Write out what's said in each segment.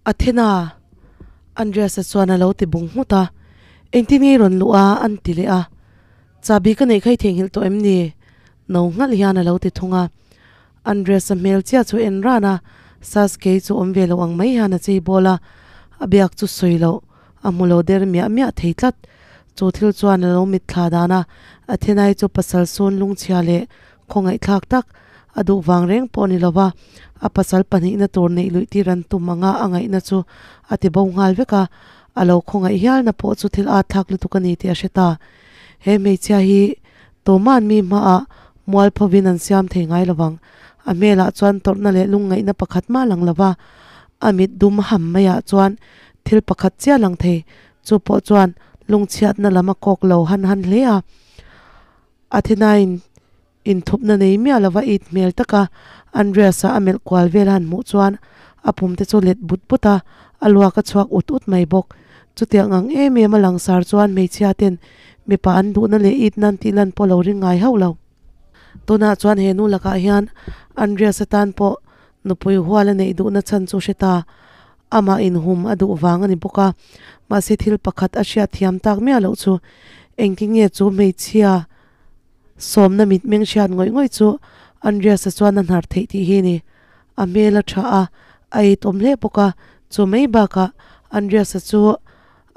Athena! Andreas-a chuan a lo ti bung nghut a, Engtin nge i rawn luh a? an ti leh a. Chahbi ka neih kha i theihnghilh tawh em ni? No nghalh hian a lo ti thung a. Andreas-a hmel chiah chu en ran a, Sasuke chu awm ve lo ang mai hian a chei bawl a, a biak chu sawi loh a hmu lo der miah miah thei tlat. Chu thil chuan a lo mitthla dan a, Athena-i chu pasal sawn lungchhia leh Khawngaihthlak tak, a duh vang reng pawh ni lova, a pasal pahnihna tur neih luih tir an tum anga a ngaihna chu a ti bo nghal vek a, a lo khawngaih hialna pawh chu thil at thlak lutuk a ni tih a hre ta. He hmeichhia hi tuma'n mi hmaah mualphovin an siam thei ngai lovang. A hmelah chuan tawrhna leh lungngaihna pakhat mah lang lova, a mit dum ham maiah chuan thil pakhat chiah lang thei, chu pawh chuan lungchhiatna lam a kawk lo han han hle a. Athenain inthupna nei miah lova it hmel taka Andreas-a a melh kual vel a han hmuh chuan a pum te chu let but but a, a luak a chhuak ut ut mai bawk. Chutiang ang em em a langsar chuan hmeichhia ten mipa an duhna leh it nan tih lan pawh lo ring ngai hauh lo. Tunah chuan he nu lakah hian Andreas-a tan pawh nupui hual a neih duhna chhan chu hre ta. Amah inhum a duh vang a ni bawk a, mahse thil pakhat a hriat thiam tak miah loh chu engtin nge chu hmeichhia sawmna mitmeng hriat ngawih ngawih chu Andreas-a chuan a hnar theih tih hi a ni. A hmel a tha a, a eitawm hle bawk a, chu mai bakah Andreas-a chu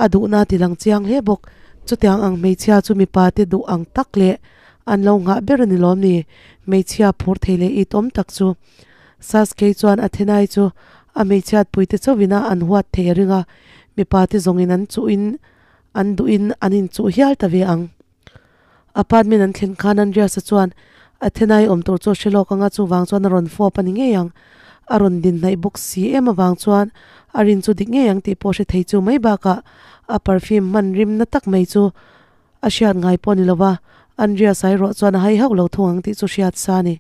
a duhna a ti lang chiang hle bawk. Chutiang ang hmeichhia chu mipa te duh ang tak leh an lo nghah ber a ni lawm ni? Hmeichhia phur thei leh itawm tak chu. Sasuke chuan Athenai chu a hmeichhiat puite chauhin a an huat thei a ring a, mipa te zawngin an chuhin an duhin an inchuh hial ta ve ang. Apartment an thlen khan Andreas-a chuan Athenai awm tur chu a hre lawk ang a, chuvang chuan a rawn fawp a ni ngei ang. A rawn din hnaih bawk si em avang chuan a rin chu dik ngei ang tih pawh hre thei chu mai bakah a perfume hman rim na tak mai chu A hriat ngai pawh ni lova, Andreas erawh chuan a hai hauh lo thung ang tih chu hriat sa a ni.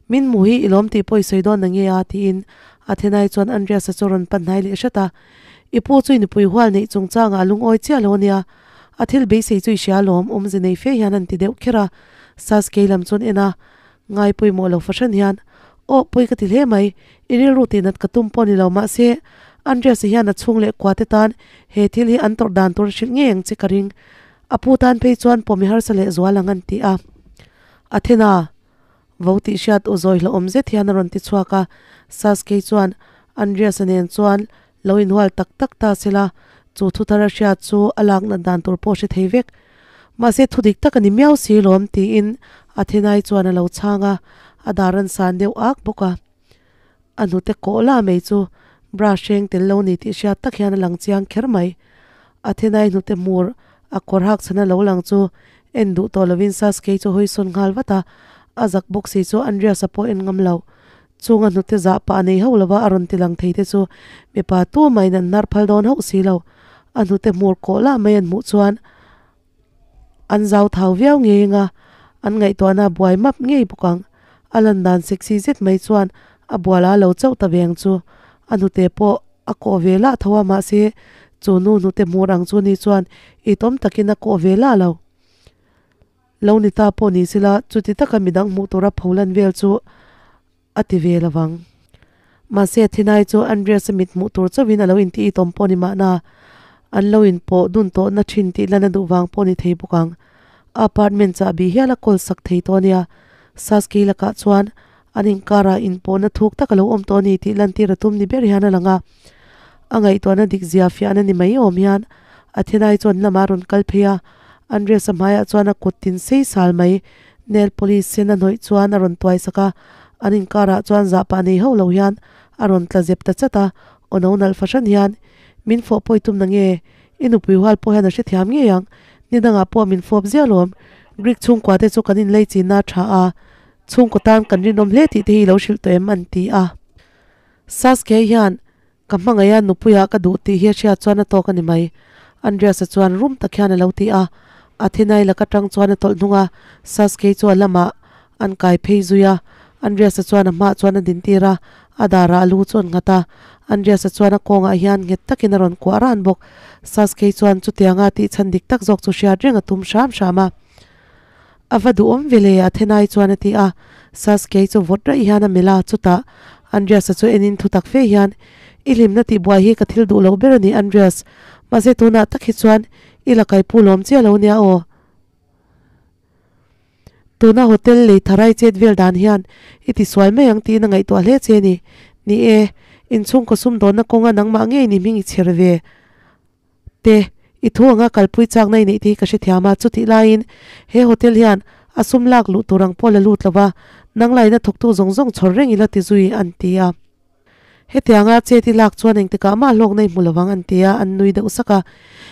Min hmu hi i lawm tih pawh i sawi dawn na nge a? tiin Athenai chuan Andreas-a chu a rawn pan hnai leh hret a. I pu chu i nupui hual neih chungchangah a lungawi chiah lo a nia. A thil beisei chu i hria alawm, awmze nei fe hian an ti deuh kher a. Sasuke lam chuan en a, ngai pawimawh lo fahran hian, Aw, pawi ka ti hle mai, i rilru tihnat ka tum pawh ni lo mahse, Andreas-a hian a chhung leh kua te tan he thil hi an tawrh dan tur a hrilh ngei ang che ka ring. A pu tan phei chuan pawmi harsa leh zual ang an ti a. Athena, vo tih hriat u zawi hlauhawm zet hian a rawn ti chhuak a, Sasuke chuan Andreas-a nen chuan lo inhual tak tak ta sela, chu thu thar a hriat chu a lak nat dan tur pawh hre thei vek. Mahse thu dik tak a ni miau si lawm tiin Athenai chuan a lo chhang a, a dar an san deuh ak bawk a. A hnute kawh la mai chu bra hreng tel lo ni tih hriat tak hian a lang chiang kher mai. Athenai hnute hmur a kawr hak chhan a lo lang chu en duh tawh lovin Sasuke chu hawi sawn nghal vat a, a zak bawk si chu Andreas-a pawh en ngam lo. Chung a hnute zah pah nei hauh lova a rawn ti lang thei te chu mipa tumahin an hnar phal dawn hauh si lo. A hnute hmur kawh lah mai an hmuh chuan an zau thau viau ngei anga an ngaihtuahna a buai map ngei bawk ang. A lan dan sexy zet mai chuan a bual a lo chauh ta ve ang chu. A hnute pawh a kawh ve lah tho a mahse chu nu hnute hmur ang chu ni chuan itawm takin a kawh ve lah lo. Lo ni ta pawh ni sela chuti taka midang hmuh tura pholan vel chu a ti ve lo vang. Mahse Thinai chu Andreas-a mit hmuh tur chauhin a lo inti itawm pawh ni mahna, an lo inpawh dun tawhna thin tih lan a duh vang pawh ni thei bawk ang. A apartment chahbi hial a kawl sak thei tawh a nia. Sasuke lakah chuan an inkarah inpawhna thuk tak a lo awm tawh a ni tih lantir a tum ni ber hian a lang a. A ngaihtuahna dik zia fiahna ni mai awm hian Athenai chuan lamah a rawn kal phei a, Andreas-a hmaiah chuan a kut tin sei sal mai. Nail polish sen a hnawih chuan a rawn tuai sak a, an inkarah chuan zahpah nei hauh lo hian a rawn tla zep ta chat a, aw no nalh fahran hian, Min fawh pawh i tum na nge? I nupui hual pawh hian a hrethiam ngei ang, ni dangah pawh min fawp ziah lawm. Greek chhungkua te chu kan inlei chinna a tha a, chhungkaw tan kan rinawm hle tih te hi i lo hrilh tawh em? an ti a. Sasuke hian Ka hmangaih a, nupuiah ka duh tih hi a hriat chuan a tawk a ni mai. Andreas-a chuan rum tak hian a lo ti a. Athenai laka tang chuan a tawlh hnung a, Sasuke chu a lamah an kai phei zui a. Andreas-a chuan a hmaah chuan a dintir a, a darah a lu chu an nghat a. Andreas-a chuan a kawngah hian nghet takin a rawn kuah ran bawk. Sasuke chuan chutianga tih chhan dik tak zawk chu hriat reng a tum hram hram a. A va duhawm ve le, Athenai chuan a ti a. Sasuke chu vawt raih hian a melh a, chutah Andreas-a chu enin thu tak fe hian, I hlimna tihbuai hi ka thil duh lo ber a ni Andreas, mahse tunah tak hi chuan i la kaipu lawm chiah lo nia aw. Tuna hotel lei tharai chet vel dan hian i tisual mai ang tiin a ngaihtuah hle che a ni. Ni e, inchhungkaw sumdawnna kawnga nangmah ngei ni hming i chher ve te, i thu anga kalpui chakna i neih te hi ka hrethiam a, chutih laiin he hotel hian a sum lak luh tur ang pawh la lut lo va, nang laina thawktu zawng zawng chhawr reng i la ti zui an ti a. Hetianga chet i lak chuan engtikah mah hlawkna i hmu lovang an ti a, an nui deuh sak a.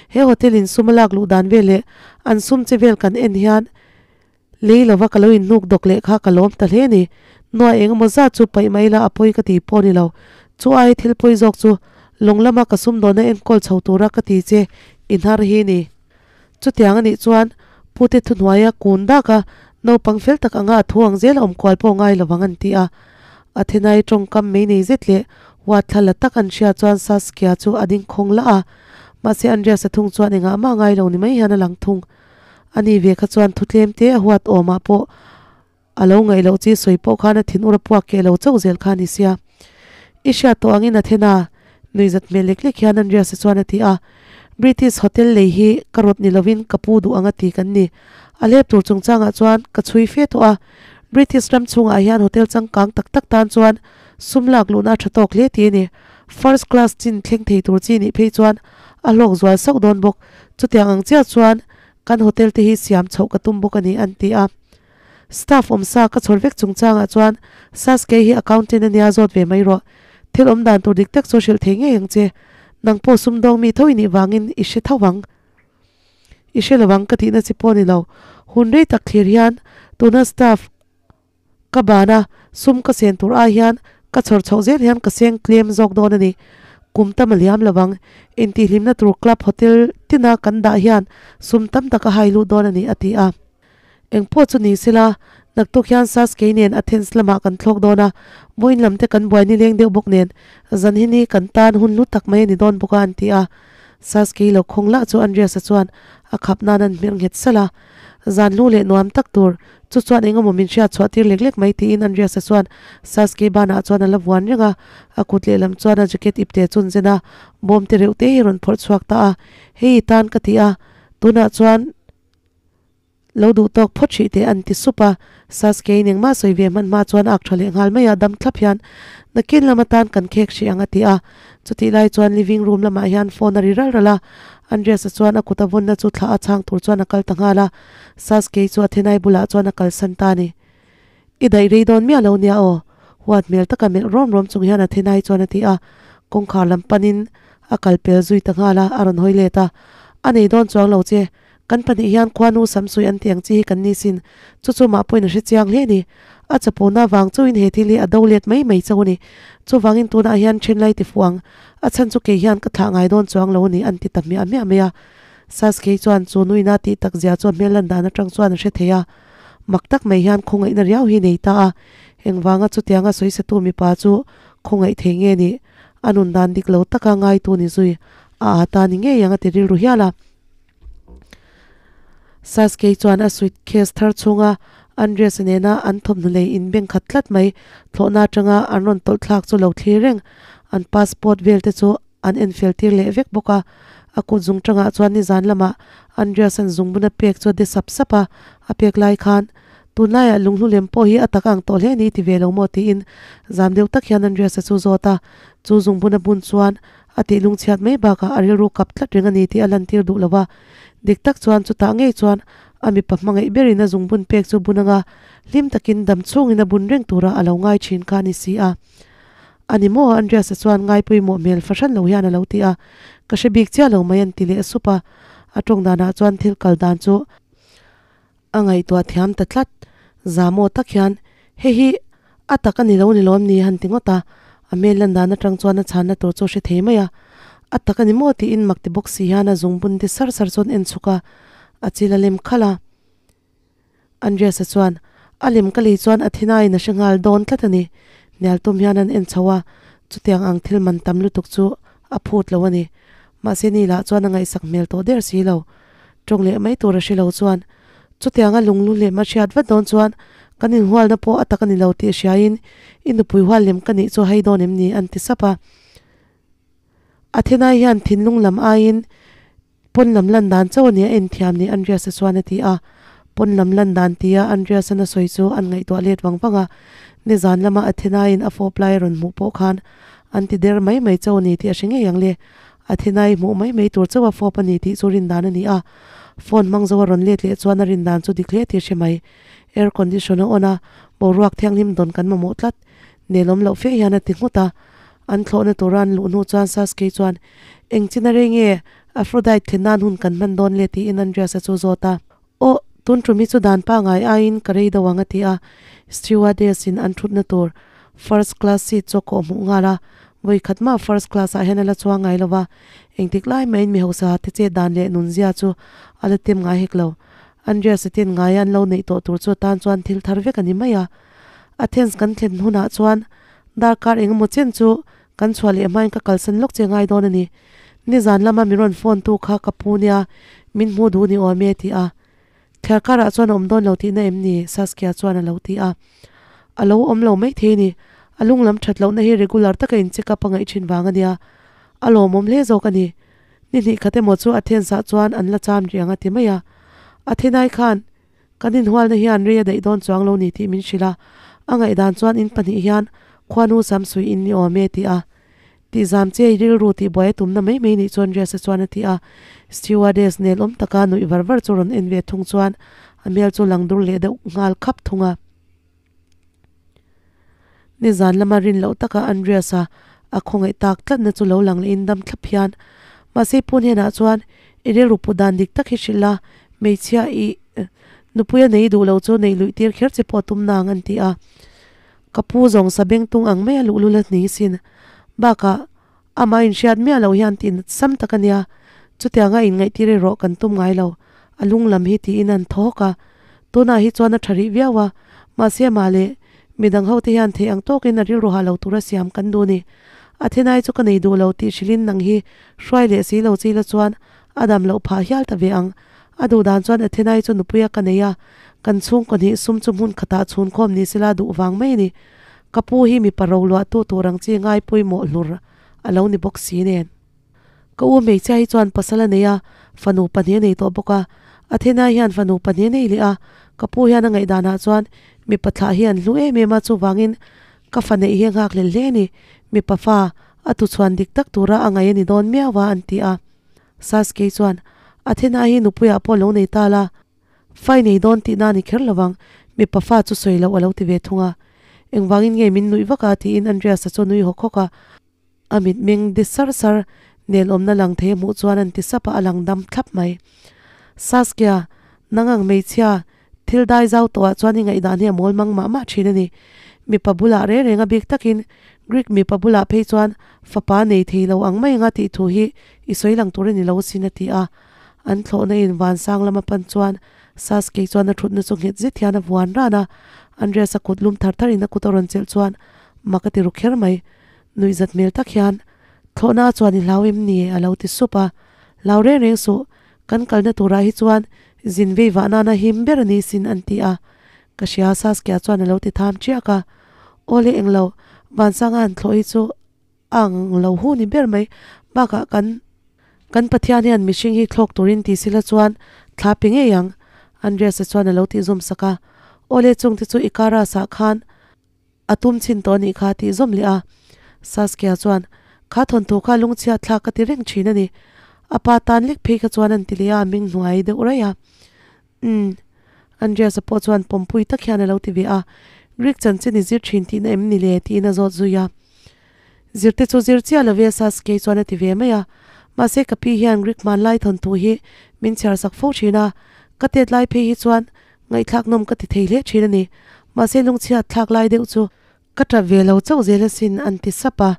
He hotel in sum a lak luh dan vel leh an sum che vel kan en hian lei lova ka lo inhnuk dawk leh kha ka lawm ta hle a ni. Nuai eng emaw zat chu paih mai la a pawi ka ti pawh a ni lo. Chu ai thil pawi zawk chu lawng lama ka sumdawnna enkawl chho tura ka ti che i hnar hi ni. Chutiang a nih chuan pute thuhnuaia kun dak a, naupang fel tak anga a thu ang zel a awm kual pawh ngai lovang an ti a. Athenai tawngkam mei nei zet leh huat thla la tak an hria chuan Saskia chu a ding khawng lah a. Mahse Andreas a thung chuan engah mah ngai lo ni mai hian a lang thung. Ani ve kha chuan thu tlem te a huat awmah pawh a lo ngaih loh chi sawi pawh khan a thin ur a puak keh lo chauh zel kha a ni sia. I hriat tawh angin Athena nuihzat hmel lek lek hian Andreas-a chuan a ti a. British hotel lei hi ka rawt ni lovin ka pu duh ang a ti kan ni. A hlep tur chungchangah chuan ka chhui fe tawh a. British ram chhungah hian hotel changkang tak tak tan chuan sum lak luhna a tha tawk hle ti a ni. First class chin thleng thei tur chi nih phei chuan a hlawk zual sauh dawn bawk. Chutiang ang chiah chuan kan hotel te hi siam chhoh ka tum bawk a ni an ti a. Staff awmsa ka chhawr vek chungchangah chuan Sasuke hi accountant a nia zawt ve mai rawh. Thil awm dan tur dik tak chu hrilh thei ngei ang che. Nang pawh sumdawng mi tho i nih vangin i hre tho vang. I hre lo ang ka tihna chi pawh a ni lo. Hun rei tak thlir hian tuna staff ka bana sum ka sen tur ai hian ka chhawr chhoh zel hian ka seng tlem zawk dawn a ni. Kum tam a liam lo vang. Intihhlimna tur club hotel tina kan dah hian sum tam tak a hai lut dawn a ni a ti a. Engpawh chu ni sela, naktuk hian Sasuke nen Athens lamah kan thlawk dawn a, vawiin lam te kan buai nileng deuh bawk nen, zan hi ni kan tan hun hlu tak mai a ni dawn bawk a an ti a. Sasuke lo khawng lah chu Andreas-a chuan a khap nan an hmer nghet salh a. Zan hlu leh nuam tak tur, chu chuan engemaw min hriat chhuah tir lek lek mai tiin Andreas-a chuan Sasuke banah chuan a la vuan reng a, a kut lehlam chuan a jacket ipte chu an zen a, bawm te reuh te hi a rawn phawrh chhuak ta a, Hei i tan ka ti a, tunah chuan Lo duh tawk phawt hrih teh an ti sup a, Sasuke in engmah sawi ve hman hma chuan ak tha leh nghal mai a, dam thlap hian nakin lam atan kan khek hrih ang a ti a. Chutih lai chuan living room lamah hian phone a ri ral ral a, Andreas-a chuan a kut a vawnna chu thlah a chhang tur chuan a kal ta nghal a, Sasuke chu Athenai bulah chuan a kalsan ta a ni. I daih rei dawn miah lo nia aw, huat hmel taka melh rawm rawm chung hian Athenai chuan a ti a, kawngkhar lam panin a kal pel zui ta nghal a, a rawn hawi let a, A nei dawn chuang lo che, Kan pahnih hian khuanu samsui an tih ang chi hi kan ni sin, chu chu mah pawhin a hre chiang hle a ni. A chapona vang chauhin he thil hi a do let mai mai chauh a ni. Chuvangin tunah hian then lai ti fuh ang, a chhan chu kei hian ka thlah ngai dawn chuang lo a ni an ti ta hmiah hmiah mai a. Sasuke chuan chu nuina tih tak zia chu a hmel lan dan atang chuan a hre thei a. Mak tak mai hian khawngaihna riau hi nei ta a, engvanga chutianga sawisatu mipa chu khawngaih thei nge nih? A nun dan dik lo taka ngaitu ni zui a aa ta ni ngei ang a ti rilru hial a. Sasuke chuan a suitcase thar chhunga Andreas nena an thawmhnaw lei inbeng khat tlat mai thlawhna atanga an rawn tawlh thlak chu lo thlir reng. An passport vel te chu an enfel tir leh vek bawk a. A kut zung tangah chuan nizan lamah Andreas an zungbun a pek chu a de sap sap a, a pek lai khan Tunlaiah lunghlu lem pawh hi a tak ang tawh hle ni ti ve lo maw tiin zam deuh tak hian Andreas-a chu zawt a. Chu zungbun a bun chuan A tih lungchhiat mai bakah a rilru kap tlat reng a ni tih a lantir duh lo va. Dik tak chuan chutah ngei chuan a mipa hmangaih berin a zungbun pek chu bun anga hlim takin dam chhungin a bun reng tura a lo ngai thin kha a ni si a. A ni maw? Andreas-a chuan ngaipawimawh hmel fahran lo hian a lo ti a. Ka hre bik chiah lo mai an ti leh sup a. A tawng danah chuan thil kal dan chu a ngaihtuah thiam ta tlat. Zamaw tak hian, Hei hi a tak a ni lo ni lawm ni? han ti ngawt a. A hmel lan dan atang chuan a chhanna tur chu a hre thei mai a. A tak a ni maw? tiin mak ti bawk si hian a zungbun ti sar sar chuan en chhuk a, a chil a lem khalh a. Andreas-a chuan, A lem ka lei chuan a thinaiin a hre nghal dawn tlat a ni. Hnial tum hian an en chho a, chutiang ang thil man tam lutuk chu a phut lo a ni. Mahse ni lah chuan a ngaihsak hmel tawh der si lo. Tawng leh mai tur a hre lo chuan chutianga lunglu lem a hriat vat dawn chuan kan inhualna pawh a tak a ni lo tih hriain i nupui hual lem ka nih chu hei dawn em ni an ti sap a. Athenai hian thinlung lam aiin pawn lam lan dan chauh a nia en thiam ni Andreas-a chuan a ti a. Pawn lam lan dan tia Andreas-an a sawi chu an ngaihtuah let vang vang a. Nizan lama Athenaiin a fawp lai a rawn hmuh pawh khan an ti der mai mai chauh a ni tih a hre ngei ang le. Athenai hmuh mai mai tur chauh a fawp a ni tih chu rin dan a ni a. Phone hmang zo a rawn let leh chuan a rin dan chu dik hle tih a hre mai. Air condition a on a, boruak thianghlim dawn kan mamawh tlat. Nelawm loh fe hian a ti nghut a. An thlawhna tura an luh hnu chuan Sasuke chuan, Eng chin a rei nge? Aphrodite thlen nan hun kan hman dawn le tiin Andreas-a chu zawt a. Aw, tun tum hi chu dan pangai aiin ka rei deuh ang a ti a. Stewardess-in an thutna tur first class seat chu a kawh hmuh nghal a. Vawi khat mah first class ah hian a la chuang ngai lo va, engtik lai mahin mi hausa te chet dan leh nunzia chu a la tem ngai hek lo. Andreas-a ten ngaia an lo neih tawh tur chu atan chuan thil thar vek a ni mai a. Athens kan thlen hunah chuan darkar eng emaw chen chu kan chhuah leh hmain ka kalsan lawk che ngai dawn a ni. Nizan lama min rawn phone tu kha ka pu nia, min hmu duh ni awm e ti a. Thliar karah chuan a awm dawn lo tihna em ni? Saskia chuan a lo ti a. A lo awm lo maithei a ni. A lung lam that lohna hi regular taka in check up a ngaih thin vang a nia. A lawmawm hle zawk a ni. Ni hnih khat emaw chu Athens ah chuan an la cham rih ang a ti mai a. Athenai khan Kan inhualna hian rei a daih dawn chuang lo ni tih min hrilh a, a ngaihdan chuan in pahnih hian khuanu sam suih in ni awm e ti a. Tihzam che i rilru tih buai a tumna mai mai nih chuan Riasa chuan a ti a. Stewardess nel awm taka nuih var var chu rawn en ve thung chuan a hmel chu lang dur leh deuh nghal khap thung a. Nizan lama rin loh taka Andreas-a a khawngaih tak tlatna chu lo lang lehin dam thlap hian, Mahse Pu hnenah chuan i rilru put dan dik tak hi hrilh la, hmeichhia i nupui a nei duh lo chu neih luih tir kher che pawh tum nang an ti a. Ka pu zawng sa bengtung ang mai a luhlul a ni sin. Bakah amah inhriat miah loh hian tih nat sam tak a nia, chutianga inngaihtir erawh kan tum ngai lo, a lung lam hi tiin an thaw hawk a. Tunah hi chuan a tha rih viau a, mahse amah leh midang ho te hian theih ang tawkin a rilru hah lo tura siam kan duh a ni. A thenai chu ka nei duh lo tih hrilhin nang hi hruai leh si lo chila chuan a dam loh phah hial ta ve ang. A duh dan chuan Athenai chu nupuia ka nei a, kan chhungkaw hnih sum chu hmun khatah chhunkhawm ni sela duh vang mai a ni. Ka pu hi mipa ro luahtu tur ang chi ngai pawimawh hlur a lo ni bawk si nen. Ka u hmeichhia hi chuan pasal a nei a, fanu pahnih a nei tawh bawk a. Athena hian fanu pahnih a nei leh a, ka pu hian a ngaihdanah chuan mipa thlah hi an hlu em em a, chuvangin ka fa neih hi a nghak hlel hle a ni. Mipa fa a tuchhuan dik tak tura a ngaih a ni dawn miau a, an ti a. Sasuke chuan Athena hi nupuiah pawh lo nei ta la, Fai nei dawn tihna a ni kher lovang, mipa fa chu sawi loh a lo ti ve thung a. Engvangin nge min nuih vak a? tiin Andreas-a chu a nui hawk hawk a. A mitmeng de sar sar nelawmna lang thei a hmuh chuan an ti sap a, a lang dam thlap mai. Saskia, nang ang hmeichhia, thil dai zau tawhah chuan i ngaihdan hi a mawl mang mah mah thin a ni. Mipa bulah reng reng a bik takin Greek mipa bulah phei chuan fapa nei thei lo ang mai anga tih thu hi i sawi lang tur a ni lo asin a ti a. An thlawhna in van sang lama pan chuan Sasuke chuan a thutna chu nghet zet hian a vuan ran a, Andreas a kut lum thar thar in a kut a rawn chelh chuan mak a ti ru kher mai. Nuihzat hmel tak hian, Thlawhna chuan i hlau em ni? a lo ti sup a. Hlau reng reng suh, kan kalna turah hi chuan zin vei vah nana him ber a ni sin an ti a. Ka hria Saskia chuan a lo ti tham chiak a. Aw le englo, Vansanga han thlawh hi chu Ang lo hu ni ber mai. Bakah kan kan Pathian hian mihring hi thlawk turin ti sila chuan thla pe ngei ang, Andreas-a chuan a lo tih zawm sak a. Awle chungte chu Icarus-ah khan a tum chhin tawh a nih kha a tih zawm leh a. Saskia chuan, Kha thawnthu kha lungchhiat thlak ka ti reng thin a ni. A pa tan lek phei kha chuan an ti leh a, a ming hnuai deuh raih a. Umm. Andreas-a pawh chuan pawmpui tak hian a lo ti ve a, Greek chanchin i zir thin tihna em ni le? tiin a zawt zui a. Zirte chu zir chiah lo ve Sasuke chuan a ti ve mai a. Mahse ka pi hian Greek hmanlai thawnthu hi min chhiar sak fo thin a, ka tet lai phei hi chuan ngaihthlak nawm ka ti thei hle thin a ni. Mahse lungchhiat thlak lai deuh chu Ka tap ve lo chauh zel asin an ti sap a,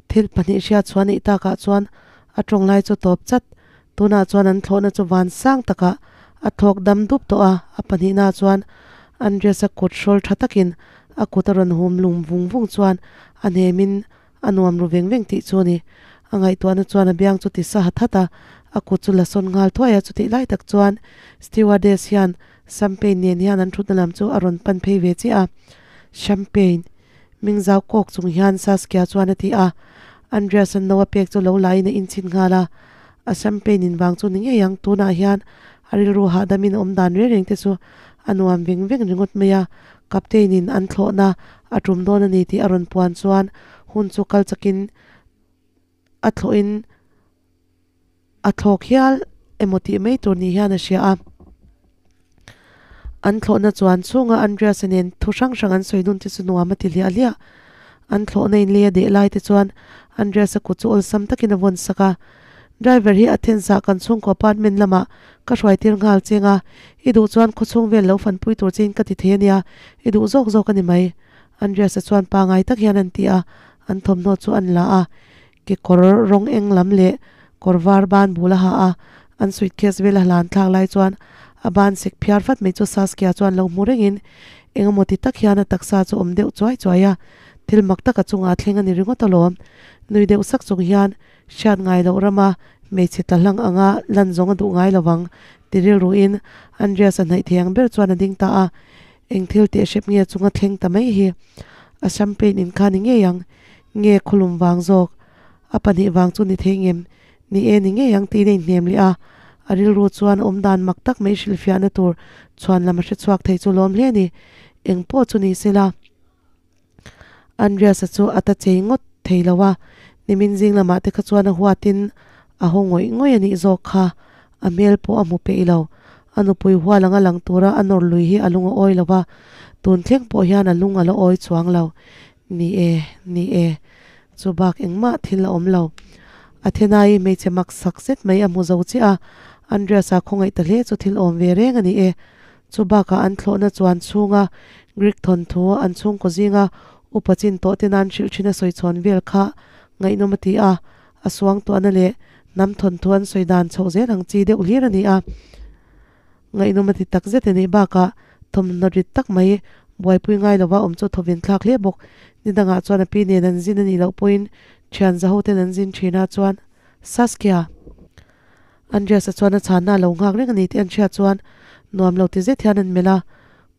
thil pahnih hriat chhuah anih takah chuan a tawng lai chu tawp chat. Tunah chuan an thlawhna chu van sang takah a thlawk dam dup tawh a, a pahnihna chuan Andreas-a kut hrawl tha takin a kut a rawn hum lum vung vung chuan a hnemin a nuam ru veng veng tih chu a ni. A ngaihtuahna chuan a biang chu ti sa hat hat a, a kut chu la sawn nghal thuai a, chutih lai tak chuan stewardess hian Champagne nen hian an thutna lam chu a rawn pan phei ve chiah a, Champagne, ming zau kawk chung hian Saskia chuan a ti a. Andreas-a'n no a pek chu lo la in a inchhin nghal a, a champagne in vang chu ni ngei ang, tunah hian a rilru hahdamin a awm dan reng reng te chu a nuam veng veng ringawt mai a, Captain in an thlawhna a tum dawn a ni tih a rawn puan chuan hun chu kal chakin a thlawhin a thlawk hial emaw tih mai tur ni hian a hria a. An thlawhna chuan chhunga Andreas-a nen thu hrang hrang an sawi dun te chu nuam a ti hliah hliah. An thlawhna in lei a deh lai te chuan Andreas-a kut chu awlsam takin a vawn sak a. Driver hi Athens-ah kan chhungkaw apartment lamah ka hruai tir nghal cheng a, i duh chuan khawchhung vel lo fanpui tur chein ka ti thei a nia, i duh zawk zawk a ni mai. Andreas-a chuan pangai tak hian an ti a, an thawmhnaw chu an la a. Kekawr rawng eng lam leh kawr var ban bul a ha a, an suitcase vel a hlan thlak lai chuan a ban sek phiar vat mai chu Saskia chuan lo hmu rengin eng emaw ti tak hian a taksa chu awm deuh chuai chuai a, thil mak tak a chungah a thleng a ni ringawt alawm. Nui deuh sak chung hian hriat ngai loh rama hmeichhe tla hlang anga lan zawng a duh ngai lovang ti rilruin Andreas a hnaih thei ang ber chuan a ding ta a, eng thil teh hrep nge chunga thleng ta mai hi a champagne in kha ni ngei ang. Nge khawlum vang zawk? A pahnih vang chu ni thei ngem? Ni e, ni ngei ang tiin a inhnem leh a. A rilru chuan awmdan mak tak mai hrilhfiahna tur chhuan lam a hre chhuak thei chu lawm hle a ni. Eng pawh chu ni sela. Andreas-a chu a ta chei ngawt thei lo a, nimin zing lamah te kha chuan a huatin a haw ngawih ngawih a nih zawk kha. A hmel pawh a hmu peih lo. A nupui hual anga lang tura a nawr lui hi a lung a awi lo va, tun thleng pawh hian a lung a la awi chuang lo. Ni e, ni e. Chu bak engmah thil a awm lo. Athena-i hmeichhe mak sak zet mai a hmu zo chiah a, Andreas-a khawngaih ta hle chu thil awm ve reng a ni e. Chu bakah an thlawhna chuan chhunga Greek thawnthu an chhungkaw zinga upa chin tawh te nan hrilh thin a sawi chhawn vel kha ngaihnawm a ti a, a suangtuahna leh hnam thawnthu an sawi dan chhoh zel ang chi deuh hlir a ni a. Ngaihnawm a ti tak zet a nih bakah thawmhnaw rit tak mai buaipui ngai lova awm chu thawvin thlak hle bawk. Ni dangah chuan a pi nen an zin a nih loh pawhin thian za hoten an zin thin a chuan Saskia! Andreas-a chuan a chhanna a lo nghak reng a ni tih an hriat chuan nuam lo ti zet hian an melh a,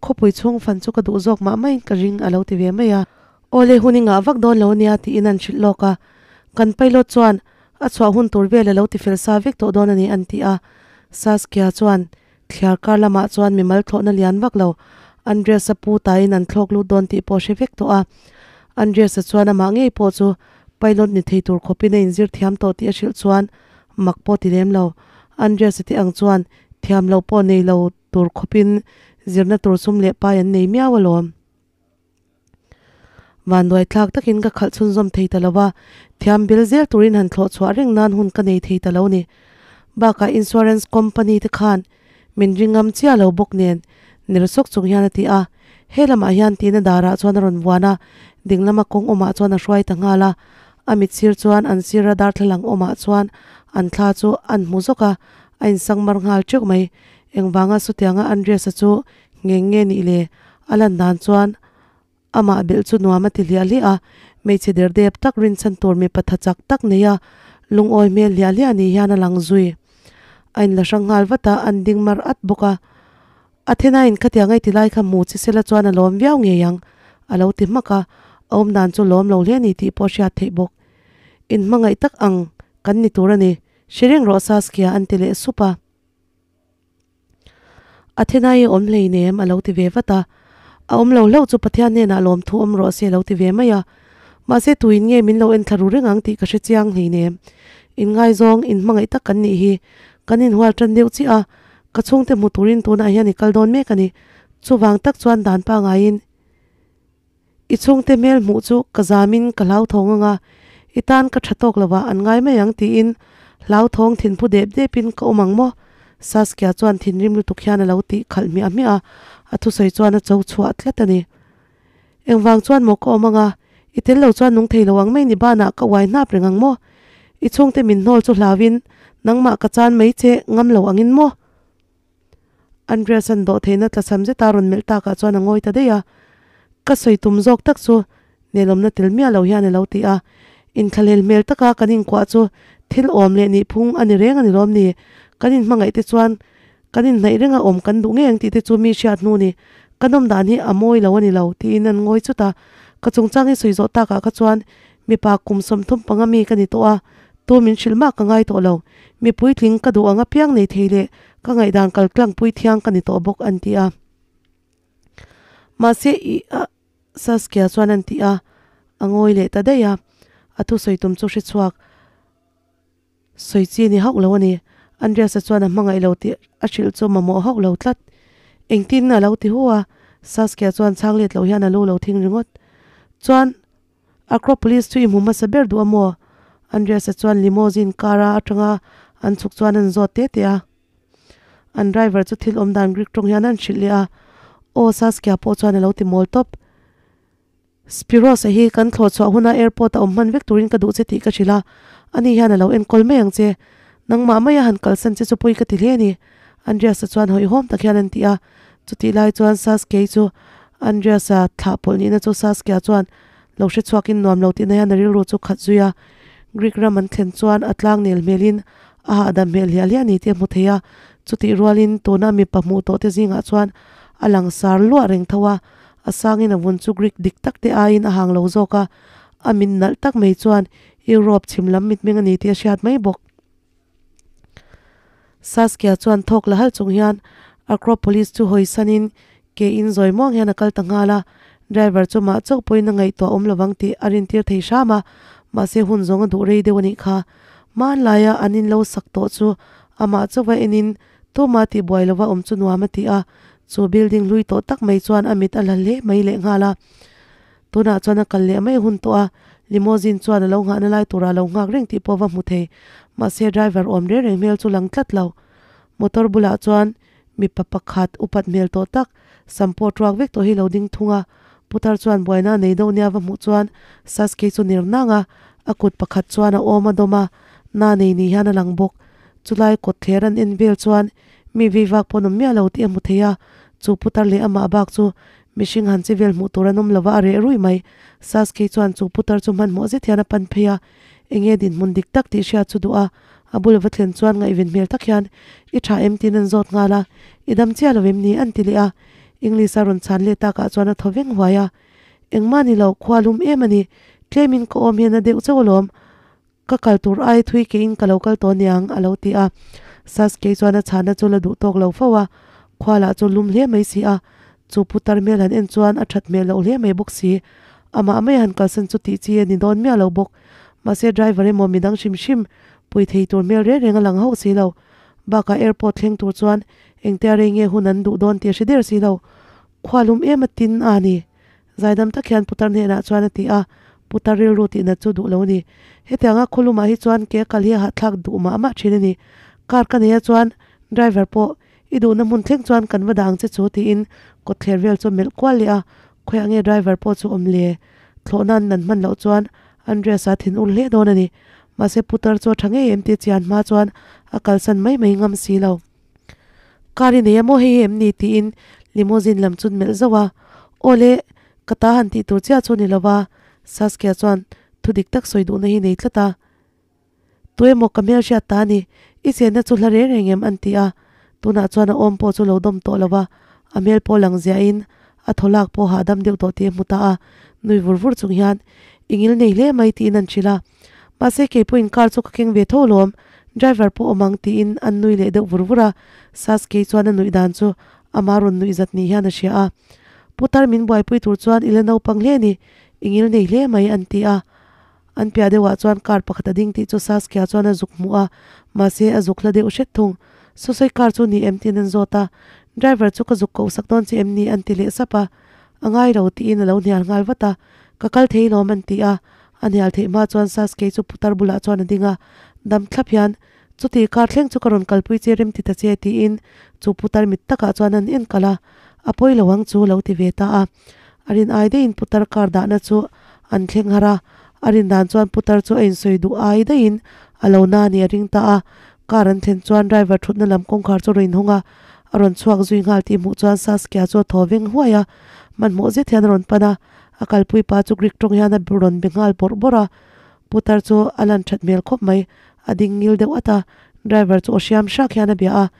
Khawpui chhung fan chu ka duh zawk mah maiin ka ring a lo ti ve mai a. Awle hun i ngah vak dawn lo ania tiin an hrilh lawk a, kan pilot chuan A chhuah hun tur vel a lo ti fel sa vek tawh dawn a ni an ti a. Saskia chuan thliar kar lamah chuan mimal thlawhna lian vak lo Andreas-a pu tain an thlawk lut dawn tih pawh hre vek tawh a. Andreas-a chuan amah ngei pawh chu pilot ni thei tur khawpin a inzir thiam tawh tih a hrilh chuan mak pawh ti lem lo. Andreas-a te ang chuan thiam loh pawh nei lo tur khawpin zirna tur sum leh pai an nei miau alawm. Vanduai thlak takin ka khalh chhunzawm thei ta lo va, thiam bil zel turin han thlawh chhuah reng nan hun ka nei thei ta lo ni. Bakah insurance company te khan min ring ngam chiah lo bawk nen ner sawk chung hian a ti a. He lamah hian tina darah chuan a rawn vuan a, ding lama kawng awmah chuan a hruai ta nghal a. A mit sir chuan an sira darthlalang awmah chuan an thla chu an hmu zawk a, a insangmar nghal teuh mai. Engvanga sutianga Andreas-a chu Ngeng nge nih le? A lan dan chuan amah belh chu nuam a ti hliah hliah a, hmeichhe der dep tak rinchhan tur mipa tha chak tak nei a, lungawi hmel hliah hliah ni hian a lang zui. A inla hrang nghal vat a, an ding mar at bawk a. Athena-in khatiang a i ti lai kha hmu chi sela chuan a lawm viau ngei ang, a lo ti hmak a, a awm dan chu lawm lo hle a ni tih pawh hriat theih bawk. Inhmangaih tak ang kan ni tur a ni, hre reng rawh Saskia an ti leh sup a. Athena i awm hleinem a lo ti ve vat a. A awm lo hlauh chu Pathian hnenah lawmthu awm rawh se a lo ti ve mai a. Mahse tuin nge min lo enthla ru reng ang tih ka hre chiang hleinem. Inngaizawng, inhmangaih tak kan nih hi. Kan inhual tan deuh chiah a, ka chhungte hmu turin tunah hian i kal dawn mek a ni. Chuvang tak chuan dan pangaiin i chhungte hmel hmuh chu ka zamin ka hlauthawng ang a, i tan ka tha tawk lovah an ngai mai ang tiin hlauthawng thinphu dep depin ka awm ang maw? Saskia chuan thinrim lutuk hian a lo tih khalh hmiah hmiah a, a thusawi chuan a cho chhuah tlat a ni. Engvang chuan maw ka awm ang a, i tel lo chuan nung thei lo ang mai ni banah ka uai hnap reng ang maw? I chhungte min hnawl chu hlauin nangmah ka chan mai che ngam lo angin maw? Andreas-a'n dawhtheihna tlasam zeta rawn melh takah chuan a ngawi ta daih a, Ka sawi tum zawk tak chu nelawmna tel miah lo hian a lo ti a, Inthlahlel hmel taka kan inkuah chu thil awm leh nihphung a ni reng a ni lawm ni? Kan inhmangaih te chuan kan inhnaih renga awm kan duh ngei ang tih te chu mi hriat hnu ni. Ka nawm dan hi a mawi lo a ni lo, tiin an ngawi chut a. Ka chungchang hi sawi zawh takah kha chuan. Mipa kum 35 mi ka ni tawh a, tu min hrilh mah ka ngai tawh lo. Mi puitling ka duh ang apiang nei thei leh ka ngaihdan kal tlang pui thiang ka ni tawh bawk an ti a. Mahse i a Saskia chuan an ti a, a ngawi leh ta daih a. A thusawi tum chu hre chhuak. Sawi chi ni hauh lo a ni. Andreas-a chuan a hmangaih lo tih a hrilh chu mamawh hauh lo tlat. Engtin a lo ti hu a, Saskia chuan chhang let lo hian a lu lo thing ringawt. Chuan, Acropolis chu i hmu hmasa ber duh a maw? Andreas-a chuan limousine car-a atanga an chhuk chuan an zawt te te a. An driver chu thil awm dan Greek tawng hian an hrilh leh a. Aw, Saskia pawh chuan a lo ti mawl tawp. Spiros-a hi kan thlawh chhuah huna airport a awm hman vek turin ka duh che tih ka hrilh a, ani hian a lo enkawl mai ang che. Nangmah maia han kalsan che chu pawi ka ti hle a ni, Andreas-a chuan hawihhawm tak hian an ti a. Chutih lai chuan Saskia-i chu Andreas-a thlah pawlh nihna chu Saskia chuan lo hre chhuakin nuam lo tihna hian a rilru chu khat zui a. Greek ram an thlen chuan a tlang nel hmelin a hahdam hmel hliah hliah a ni tih a hmu thei a. Chutih rualin tuna mipa hmuh tawh te zingah chuan a langsar luah reng tho a. A sangin a vun chu Greek dik tak te aiin a hang lo zawk a, a mit nalh tak mai chuan Europe chhim lam mitmeng a ni tih a hriat mai bawk. Saskia chuan thawk la hal chung hian Acropolis chu hawi sanin ke in zawi muang hian a kal ta nghal a, driver chu mah chauh pawhin a ngaihtuah awm lovang tih a rintir thei hram a, mahse hun zawng a duh rei deuh a nih kha. Hmanlaia an in lo sak tawh chu amah chauva enin Tuma tihbuai lova awm chu nuam a ti a, chu building hlui tawh tak mai chuan a mit a la hle mai leh nghal a. Tunah chuan a kal leh mai hun tawh a, limousine chuan a lo nghahna lai turah a lo nghak reng tih pawh va hmu thei. Mahse driver awm reng reng hmel chu lang tlat lo. Motor bulah chuan mipa pakhat upat hmel tawh tak, sam pawh tuak vek tawh hi lo ding thung a. Putar chuan buaina a nei deuh nia va hmuh chuan Sasuke chu ner nang a, a kut pakhat chuan a awm a dawm a, na nei ni hian a lang bawk. Chulai kawt thler an en vel chuan mi vei vak pawn awm miah lo tih a hmu thei a, chu putar leh amah bak chu mihring han che vel hmuh tur an awm lo va a reh rui mai. Sasuke chuan chu putar chu hmanhmawh zet hian a pan phei a, enge dinhmun dik tak tih hriat chu duh a, a bul va thlen chuan ngaihven hmel tak hian i tha em tiin an zawt nghal a, i dam chiah lo em ni an ti leh a, English a rawn chhan leh takah chuan a thaw veng huai a, engmah ni lo khua lum em a ni, tlemin ka awm hian a deuh chauh alawm. Ka kal tur ai thui keiin ka lo kal tawh niang, a lo ti a. Sasuke chuan a chhahna chu la duh tawk lo fo a, khua lah chu lum hle mai si a. Chu putar hmel han en chuan a that hmel loh hle mai bawk si. Amah mai han kalsan chu tih chi a ni dawn miah lo bawk. Mahse driver emaw midang hrim hrim pui thei tur hmel reng reng a lang hauh si lo. Bakah airport thleng tur chuan engtia rei nge hun an duh dawn tih a hre der si lo. Khua lum em a tin a ni. Zaidam tak hian putar hnenah chuan a ti a, putar rilru tih nat chu duh lo a ni. Hetianga khawlumah hi chuan ke kal hi a hahthlak duh mah mah thin a ni. Car ka nei a chuan driver pawh i duhna hmun thleng chuan kan va dah ang che chu tiin kawtthler vel chu a melh kual leh a, khawiah nge driver pawh chu awm le? Thlawhna an nan hman loh chuan Andreas-a thin ur hle dawn a ni. Mahse putar chu a tha ngei em tih chian hma chuan a kalsan mai mai ngam si lo. Car i nei a maw hei hi em ni tiin limousine lam chu melh zauh a, Aw le, ka ta han tih tur chiah chu ni lova Saskia chuan thu dik tak sawi duhna hi nei tlat a. Tuemaw ka hmelhriat ta a ni, i chenna chu hla reng reng em an ti a, tunah chuan a awm pawh chu lo dawm tawh lova, a hmel pawh lang ziahin a thaw lak pawh hahdam deuh tawh tih a hmu ta a, nui vur vur chung hian i ngil nei hle mai tiin an hrilh a. Mahse kei pawhin car chu ka keng ve tho alawm, driver pawh awm ang tiin an nui leh deuh vur vur a, Sasuke chuan a nuih dan chu ama rawn nuih zat ni hian a hria a. Putar min buaipui tur chuan i la naupang hle ni, i ngil nei hle mai an ti a. An piah deuhah chuan car pakhat a ding tih chu Sasuke chuan a zuk hmuh a, mahse a zuk hla deuh hret thung. Sausai car chu ni em tiin an zawt a, driver chu ka zuk koh sak dawn che em ni an ti leh sap a, a ngai lo tiin a lo hnial nghal vat a, ka kal thei lawm an ti a. A hnial theih hma chuan Sasuke chu putar bulah chuan a ding a, dam thlap hian, Chuti kar thleng chu ka rawn kalpui che rem ti ta che tiin chu putar mit takah chuan an en kalh a, a pawi lo ang chu lo ti ve ta a. A rin ai daihin putar kar dahna chu an thleng har a, a rin dan chuan putar chu a insawi duh ai daihin a lo na nih a ring ta a. Car an thlen chuan driver thutna lam kawngkhar chu a rawn inhawng a, a rawn chhuak zui nghal tih hmuh chuan Sasuke chu a thaw veng huai a, hmanhmawh zet hian a rawn pan a. A kalpui pa chu Greek tawng hian a rawn be nghal bawrh bawrh a, putar chu a lan that hmel khawp mai, a ding ngil deuh at a, driver chu aw hriam hrak hian a bia a,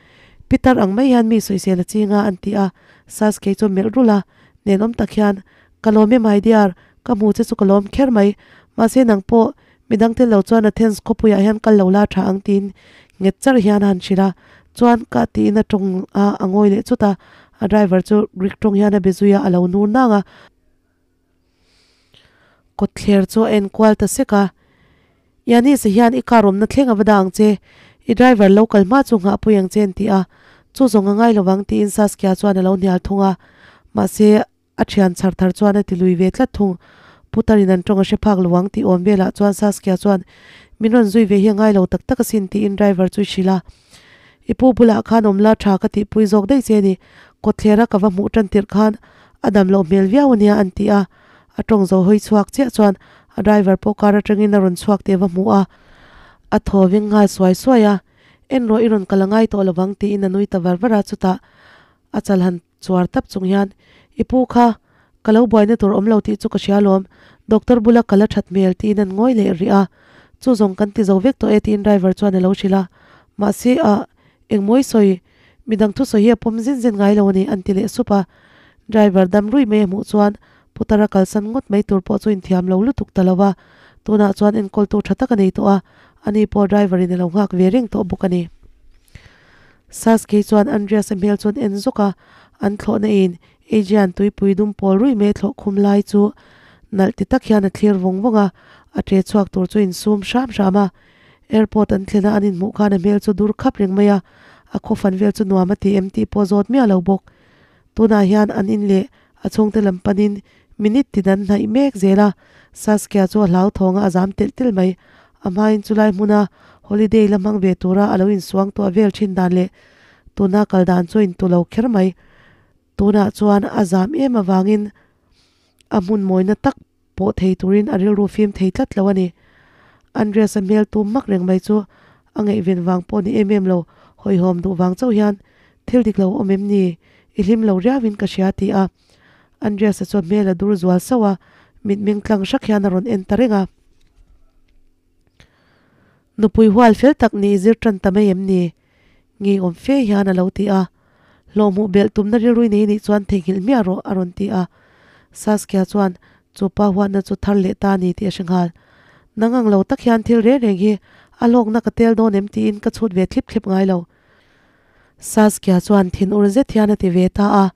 Pitar ang mai hian mi sawisel a ching a an ti a, Sasuke chu a melh rulh a, nenawm tak hian, Ka lawm e my dear, ka hmu che chu ka lawm kher mai, Mahse nang pawh midang tel lo chuan Athens khawpuiah hian kal lo la tha ang tiin nghet charh hian a han hrilh a. Chuan ka tiin a tawng a, a ngawi leh chut a. A driver chu Greek tawng hian a be zui a, a lo nur nang a. Kawtthler chu a en kual ta sek a, Yanis-a hian i car awmna thleng a va dah ang che, i driver lo kal hma chu nghahpui ang che an ti a, chu zawng a ngai lovang tiin Saskia chuan a lo hnial thung a, mahse a thian chhar thar chuan a ti lui ve tlat thung. Putarin an tawng a hre phak lo ang tih awm velah chuan Saskia chuan min rawn zui ve hi a ngai lo tak tak asin tiin driver chu i hrilh a, I pu bulah khan awm la tha ka tihpui zawk daih che ni, kawtthlera ka va hmuh tan tirh khan a dam loh hmel viau ania an ti a, a tawng zo hawi chhuak chiah chuan a driver pawh car atangin a rawn chhuak teh va hmu a, a thaw veng nghal suai suai a, En rawh i rawn kal a ngai tawh lovang tiin a nui ta var var a, chutah a chal han chuar tap chung hian I pu kha ka lo buaina tur awm lo tih chu ka hria alawm, doctor bula kal a that hmel tiin an ngawi leh rih a, chu zawng kan ti zo vek tawh e tiin driver chuan a lo hrilh a, mahse ah engmawi sawi midang thusawi hi a pawm zin zin ngai lo a ni an ti leh sup a, driver dam rui mai a hmuh chuan Putara kalsan ngawt mai tur pawh chu inthiam lo lutuk ta lo a, tunah chuan enkawltu tha tak a nei tawh a, ani pawh driver in a lo nghak ve reng tawh bawk a ni. Sasuke chuan Andreas-a hmel chuan en zawk a, an thlawhna in Aegean tuipui dum pawl ruih mai a thlawh khum lai chu nalh ti tak hian a thlir vawng vawng a, a ṭe chhuak tur chu insum hram hram a. Airport an thlen a an inhmuh khan a hmel chu dur khap reng mai a, a khawfan vel chu nuam a ti em tih pawh zawt miah lo bawk. Tunah hian an in leh a chhungte lam panin minute tin an hnaih mek zel a, Saskia chu a hlauthawng a, a zam telh telh mai. A hmain chulai hmuna holiday la hmang ve tura a lo insuang tuah vel thin dan leh tuna kal dan chu a intu lo kher mai. Tunah chuan a zam em avangin a hmun mawina tak pawh thei turin a rilru fim thei tlat lo a ni. Andreas-a hmel tum hmak reng mai chu a ngaihven vang pawh ni em em lo, hawihhawm duh vang chauh hian thil dik lo awm em ni? I hlim lo riauin ka hria ti a. Andreas-a chuan hmel a dur zual sauh a, mitmeng tlang hrak hian a rawn en ta reng a. Nupui hual fel tak ni i zir tan ta mai em ni? Ngeiawm fe hian a lo ti a. Hlawhhmuh belh tumna rilrui nei nih chuan theihnghilh hmiah rawh a rawn ti a. Saskia chuan chu pa huatna chu thar leh ta a ni tih a hre nghal. Nang ang lo tak hian thil reng reng hi a hlawkna ka tel dawn em tiin ka chhut ve thlip thlep ngai lo. Saskia chuan thin ur zet hian a ti ve ta a.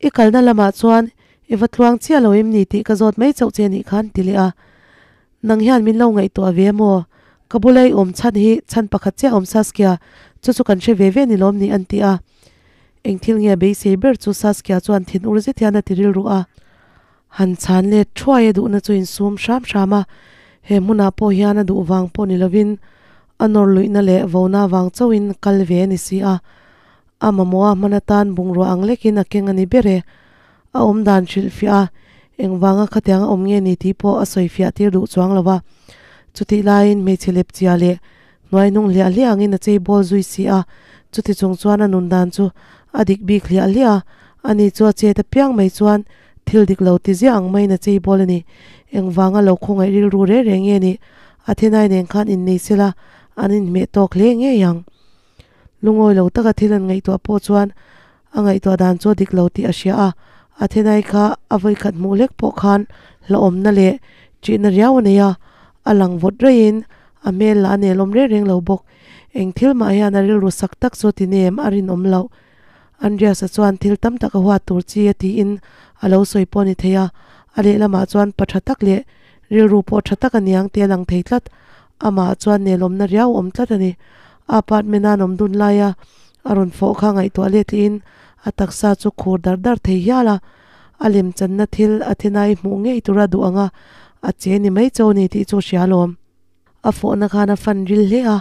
I kalna lamah chuan i va tluang chiah lo em ni tih ka zawt mai chauh che nih khan ti leh a. Nang hian min lo ngaihtuah ve maw? Ka bula i awm chhan hi chhan pakhat chiah awm Saskia, chu chu kan hre ve ve ni lawm ni an ti a. Eng thil nge beisei ber chu Saskia chuan thin ur zet hian a ti rilru a. Han chhan let thuai a duhna chu insum hram hram a, he hmunah pawh hian a duh vang pawh ni lovin a nawr luihna leh vona vang chauhin kal ve a ni si a. A mamawh a hman atan bungrua ang lekin a keng a ni ber e. A awm dan hrilhfiah a, engvanga khatiang a awm nge ni tih pawh a sawifiah tir duh chuang lo a. Chutih laiin hmeichhe lepchia leh hnuai hnung hliah hliah angin a chei bawl zui si a, chuti chung chuan a nun dan chu a dik bik hliah hliah a, ani chu a chet apiang mai chuan thil dik lo ti ziah ang maiin a chei bawl a ni. Engvanga lo khawngaih rilru reng reng nge nih? Athenai nen khan innei sela an inhmeh tawk hle ngei ang. Lungawi lo taka thil an ngaihtuah pawh chuan a ngaihtuah dan chu a dik lo tih a hria a, Athenai kha a vawikhat hmuh hlek pawh khan hlauhawmna leh ṭihna riau a nei a, a lang vawt raiin a hmel lah a nelawm reng reng lo bawk. Eng thil mah hian a rilru sak tak chu ti nem a rinawm loh. Andreas-a chuan thil tam tak a huat tur chi a tiin a lo sawi pawh a ni thei a, a lehlamah chuan pa ṭha tak leh rilru pawh ṭha tak a niang tih a lang thei tlat. Amah chuan nelawmna riau awm tlat a ni. A apartment a an awm dun laia a rawn fawh kha ngaihtuah letlihin a taksa chu khur dar dar thei hial a. A lemchanna thil a thenai hmuh ngei tura duh anga a che ni mai cho ni tih chu hria alawm. A fawhna khan a fan ril hle a,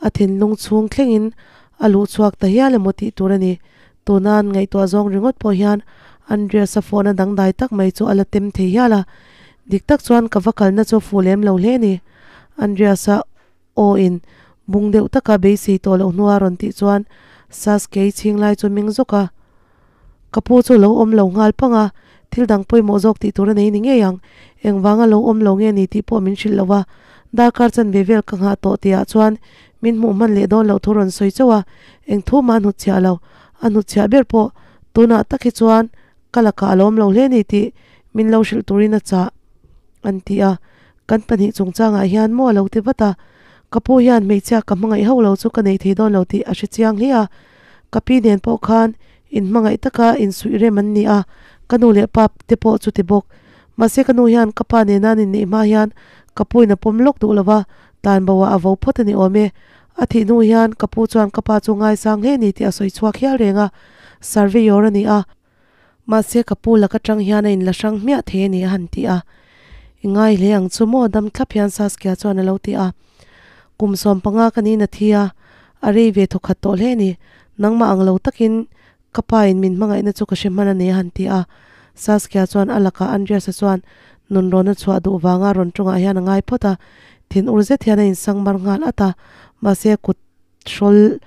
a thinlung chhung thlengin a luh chhuak ta hial emaw tih tur a ni. Tuna an ngaihtuah zawng ringawt pawh hian Andreas-a fawhna dangdai tak mai chu a la tem thei hial a. Dik tak chuan ka va kalna chu fuh lem lo hle a ni. Andreas-a aw in bung deuh taka beisei tawh loh hnua rawn tih chuan Sasuke chhing lai chu meng zawk a. Ka pu chu lo awm lo nghal pang a, thil dang pawimawh zawk tih tur a nei ni ngei ang. Engvanga lo awm lo nge ni tih pawh min hrilh lo a. Darkar chanve vel ka nghah tawh tihah chuan min hmuh hman leh dawn loh thu rawn sawi chauh a, eng thu mah a hnutchhiah lo. A hnutchhiah ber pawh tunah tak hi chuan ka lakah a lo awm lo hle ni tih min lo hrilh turin a chah an ti a. Kan pahnih chungchangah hian maw a lo ti vat a, ka pu hian hmeichhia ka hmangaih hauh lo chu ka nei thei dawn lo tih a hre chiang hle a, ka pi nen pawh khan inhmangaih taka insuih rem an ni a, ka nu leh pa te pawh chu ti bawk. Mahse ka nu hian ka pa nena an inneih hma hian ka pu in a pawm lawk duh lo va, tlanbo ah a vo phawt a ni awm e. A thih hnu hian ka pu chuan ka pa chu ngaisang hle ni tih a sawi chhuak hial reng a, surveyor a ni a. Mahse ka pu lak atang hian a inla hrang hmiah thei a ni a han ti a. I ngai hle ang chu maw dam thlap hian Saskia chuan a lo ti a. Kum 15 ka niin a thi a, a rei ve thawkhat tawh hle a ni. Nangmah ang lo takin ka pa in min hmangaihna chu ka hre hman a ni a han ti a. Saskia chuan a lakah Andreas-a chuan nunrawn a chhuah duh vanga rawn tawngah hian a ngai phawt a, thin ur zet hian a insang mar nghal at a, mahse kut hrawl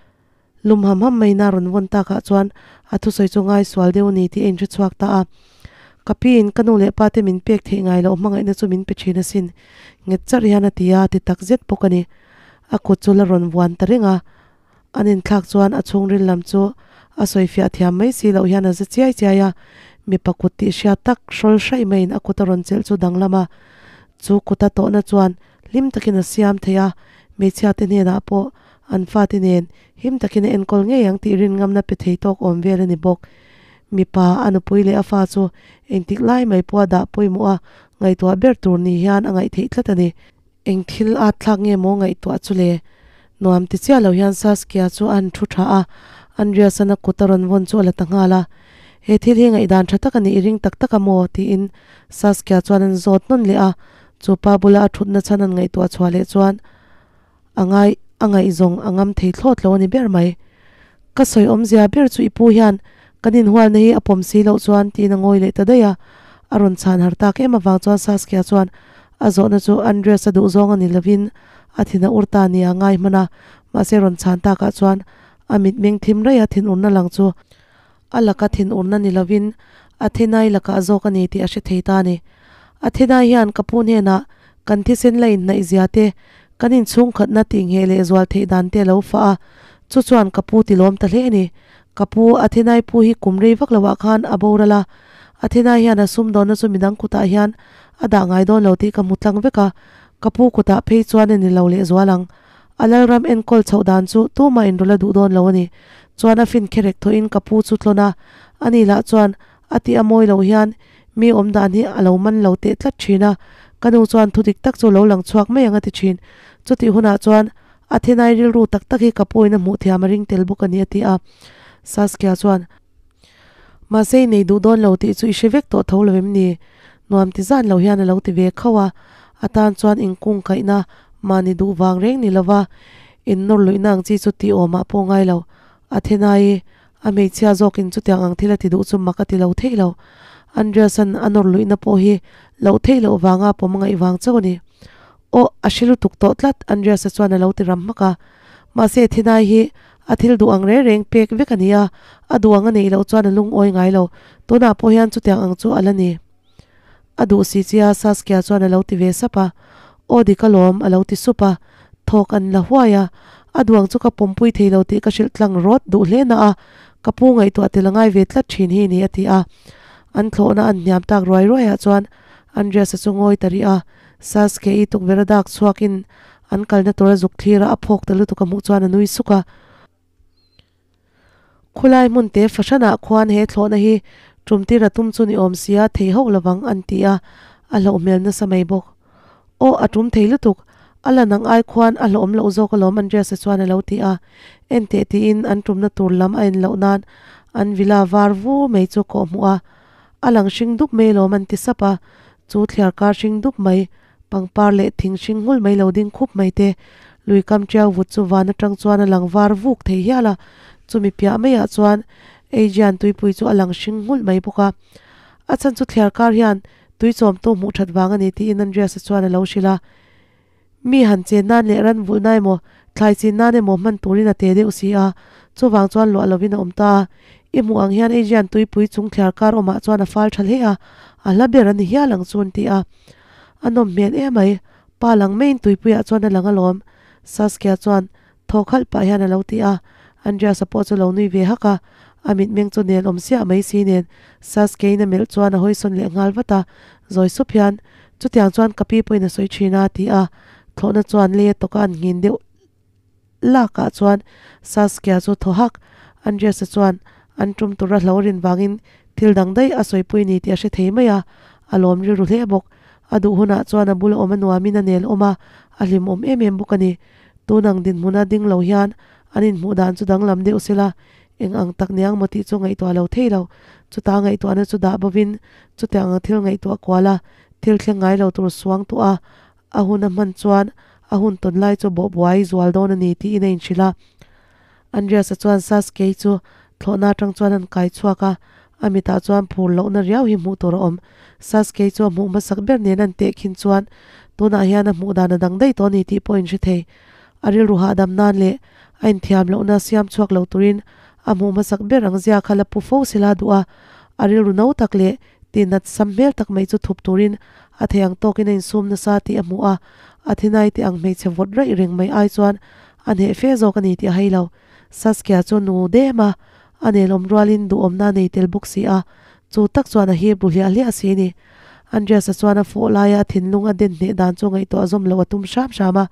Lum ham ham mai na rawn vawn takah chuan a thusawi chu ngai sual deuh a ni tih a inhre chhuak ta a. Ka pi in ka nu leh pa te min pek theih ngai loh hmangaihna chu min pe thin asin, nghet charh hian a ti a, ti tak zet bawk a ni. A kut chu la rawn vuan ta reng a, an inthlak chuan a chhungril lam chu a sawi fiah thiam mai si loh hian a za chiai chiai a, mipa kut tih hriat tak hrawl hraih maiin a kut a rawn chelh chu danglam a, chu kuta tawhna chuan hlim takin a siam thei a, hmeichhia te hnenah pawh an fate nen him takin a enkawl ngei ang tih rinngamna pe thei tawk awm vel a ni bawk. Mipa, a nupui leh a fa chu engtik lai mai pawha dah pawimawh a ngaihtuah ber tur ni hian a ngaih theih tlat a ni. Eng thil at thlak nge maw ngaihtuah chu le? Nuam ti chiah lo hian Saskia chu a han thu tha a, Andreas-an a kut a rawn vawn chu a la ta nghal a. He thil hi ngaihdan tha tak a nih i ring tak tak a maw? tiin Saskia chuan an zawt nawn leh a. Chu pa bula a thutna chhan an ngaihtuah chhuah leh chuan a ngai a ngaihzawng a ngam thei thlawt lo a ni ber mai. Ka sawi awmzia ber chu i pu hian kan inhualna hi a pawm si loh chuan tiin a ngawi leh ta daih a. A rawn chhan har tak em avang chuan Saskia chuan a zawhna chu Andreas a duhzawng a ni lovin a thin a ur ta nia a ngai hman a, mahse rawn chhan takah chuan a mitmeng thim raih a thinurna lang chu A laka thinurna ni lovin Athenai lakah zawk a ni tih a hre thei ta a ni. Athenai hian ka pu hnenah kan thisen la inhnaih zia te, kan inchhungkhatna tihngheh leh zual theih dan te a lo fah a, chu chuan ka pu ti lawm ta hle a ni. Ka pu, Athenai pu hi kum rei vak loah khan a boral a, Athenai hian a sumdawnna chu midang kutah hian a dah ngai dawn lo tih ka hmu tlang vek a, ka pu kutah phei chuan a ni lo lehzual ang. A lalram enkawl chhoh dan chu tumah inrawlh a duh dawn lo a ni. Chuan a fin kherek thawhin ka pu chu tlawn a, ani lah chuan a tih a mawi loh hian mi awm dan hi a lo man lo teh tlat thin a, ka nu chuan thu dik tak chu lo lang chhuak mai ang a ti thin. Chutih hunah chuan a thenai rilru tak tak hi ka pu in a hmuh thiam a ring tel bawk a ni a ti a. Saskia chuan, Mahse i nei duh dawn lo tih chu i hre vek tawh tho lo em ni? Nuam ti zan lo hian a lo ti ve khauh a, a tan chuan inkung kaihna mahni duh vang reng ni lova innawr luihna ang chi chu tih awmah pawh ngai lo. A thenai a hmeichhia zawkin chutiang ang thil a ti duh chu mak a ti lo theih lo. Andreas-a'n a nawr luihna pawh hi loh theih loh vanga pawm a ngaih vang chauh a ni. Aw, a hre lutuk tawh tlat, Andreas-a chuan a lo ti ram hmak a. Mahse, thinai hi a thil duh ang reng reng pek vek a ni a, a duh ang a neih loh chuan a lungawi ngai lo. Tunah pawh hian chutiang ang chu a la ni. A duh si chia Saskia chuan a lo ti ve sap a. Aw dik alawm, a lo ti sup a. Thawk an la huai a, a duh ang chu ka pawmpui thei lo tih ka hrilh tlang rawt duh hle na a, ka pu ngaihtuah tel a ngai ve tlat thin hi ni a ti a. An thlawhna an hniam tak ruai ruaiah chuan Andreas-a chu ngawi ta rih a, Saskia-i tukverh a dak chhuakin An kalna tura zuk thlir a, a phawk ta lutuk a hmuh chuan a nui suk a. Khulai hmun te fahranah khuan he thlawhna hi tum tir a tum chu ni awm sia thei hauh lovang an ti a, a hlauh hmel nasa mai bawk. Aw, a tum thei lutuk, a lan ang ai khuan a hlauhawm loh zawk alawm Andreas-a chuan a lo ti a. Enteh tiin an tumna tur lam a en loh nan an villa var vu mai chu kawh hmuh a, a lang hring dup mai alawm an ti sap a, chu thliarkar hring dup mai Pangpar leh thing hring nghulh mai lo ding khup mai te, lui kam tiau vut chu van atang chuan a lang var vuk thei hial a, chumi piah maiah chuan Aegean tuipui chu a lang hring nghulh mai bawk a. A chhan chu thliar kar hian tui chawmtu hmuh that vang a ni tiin Andreas-a chuan a lo hrilh a. Mi han chen nan leh ran vulh na emaw, thlai chin nan emaw hman turin a te deuh si a, chuvang chuan luah lovin a awm ta a. I hmuh ang hian Aegean tuipui chung thliar kar awmah chuan a fal tha hle a, a hla ber a ni hial ang chu an ti a. A nawm hmel em mai, pa lang maiin tuipuiah chuan a lang alawm, Saskia chuan thaw khalh pah hian a lo ti a, Andreas-a pawh chu lo nui ve hak a. A mitmeng chu nel awm siah mai si nen Sasuke-in a melh chuan a hawisawn leh nghal vat a, zawi sup hian, Chutiang chuan ka pi pawhin a sawi thin a, ti a, thlawhna chuan lei a tawka an nghin deuh lakah chuan Sasuke-a chu thaw hak. Andreas-a chuan an tum tura hlo rin vangin thil dang daih a sawipui ni tih a hre thei mai a, a lawm rilru hle bawk. A duh hunah chuan a bula awm a nuamin a nel awm a, a hlimawm em em bawk a ni. Tun ang dinhmuna ding lo hian an inhmuh dan chu danglam deuh sela, eng ang tak niang maw tih chu ngaihtuah lo thei lo. Chuta ngaihtuahna chu dah bovin chutiang ang thil ngaihtuah kual a, thil thleng ngai lo tur suang tuah a, a hun a hman chuan a hun tawn lai chu bawhbuai zual dawn a ni tiin a inhrilh a. Andreas-a chuan Sasuke chu thlawhna atang chuan an kai chhuak a, a mitah chuan phur lohna riau hi hmuh tur a awm. Sasuke chu a hmuh hmasak ber nen an tehkhin chuan tunah hian a hmuh dan a dang daih tawh a ni tih pawh a inhre thei. A rilru hahdam nan leh a inthiam lohna siam chhuak lo turin a hmuh hmasak ber ang zia kha la pu fo sela duh a, a rilru no tak leh Tihnat sam hmel tak mai chu thup turin a thei ang tawkin a insum nasa tih a hmu a, a thinai te ang hmeichhe vawt raih reng mai ai chuan a hneh fe zawk a ni tih a hai lo. Saskia chu nu dem a, a nelawm rualin duhawmna a nei tel bawk si a, chu tak chuan a hip ru hliah hliah si a ni. Andreas-a chuan a fawh laia a thinlung a den hneh dan chu ngaihtuah zawm loh a tum hram hram a,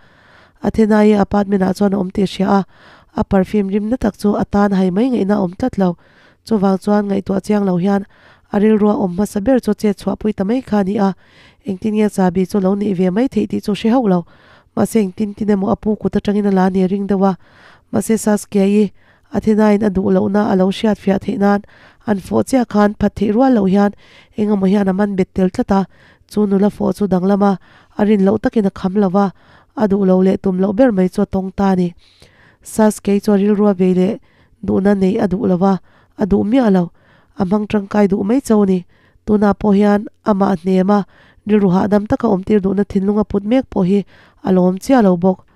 a thinai apartment ah chuan a awm tih a hria a, a perfume rimna tak chu a tan hai mai ngaihna a awm tlat lo. Chuvang chuan ngaihtuah chiang lo hian a rilrua awm hmasa ber chu chet chhuahpui ta mai kha a ni a, engtin nge chahbi chu lo neih ve mai theih tih chu hre hauh lo. Mahse engtin tin emaw a pu kut atangin a la ni a ring deuh a, mahse Saskia-i a thinain a duh lohna a lo hriat fiah theih nan an fawh chiah khan phat theih rual loh hian eng emaw hian a man bet tel tlat a, chu nula fawh chu danglama a rin loh takin a kham lo va, a duh lo leh tum loh ber mai chu a tawng ta a ni. Saskia-i chu a rilrua vei leh Duhna neih a duh lo va, a duh miah lo. A hmang tangkai duh mai cho a ni. Tunah pawh hian amah hnem a, rilru hahdam taka awmtir duhna thinlung a put mek pawh hi a lawm chiah lo bawk.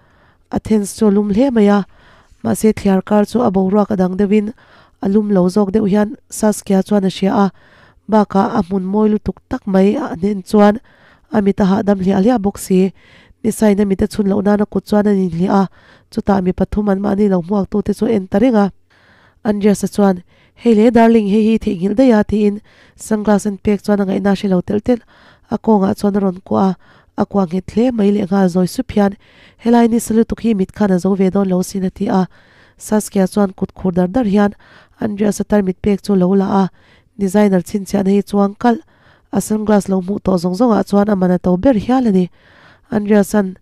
Athens chu a lum hle mai a, mahse thliar kar chu a boruak a dang deuhin a lum lo zawk deuh hian Saskia chuan a hria a, bakah a hmun mawi lutuk tak mai a hnen chuan a mit a hahdam hliah hliah bawk si. Nisain a mit a chhun loh nan a kut chuan a inhliah a, chutah mi pathum an mahni lo hmuaktute chu a en ta reng a. Andreas-a chuan, Hei le darling, hei hi theihnghilh daih a, tiin sunglass an pek chuan a ngaihna a hre lo telh telh. A kawngah chuan a rawn kuah a, a kuah nghet hle mai lehnghal zawi sup hian, Helai nisa lutuk hi mit khan a zo ve dawn lo sin a ti a. Saskia chuan kut khur dar dar hian Andreas-a tarmit pek chu lo la a, designer chhinchhiahna hi chuang kalh. A sunglass lo hmuh tawh zawng zawngah chuan a man a to ber hial a ni. Andreas-a'n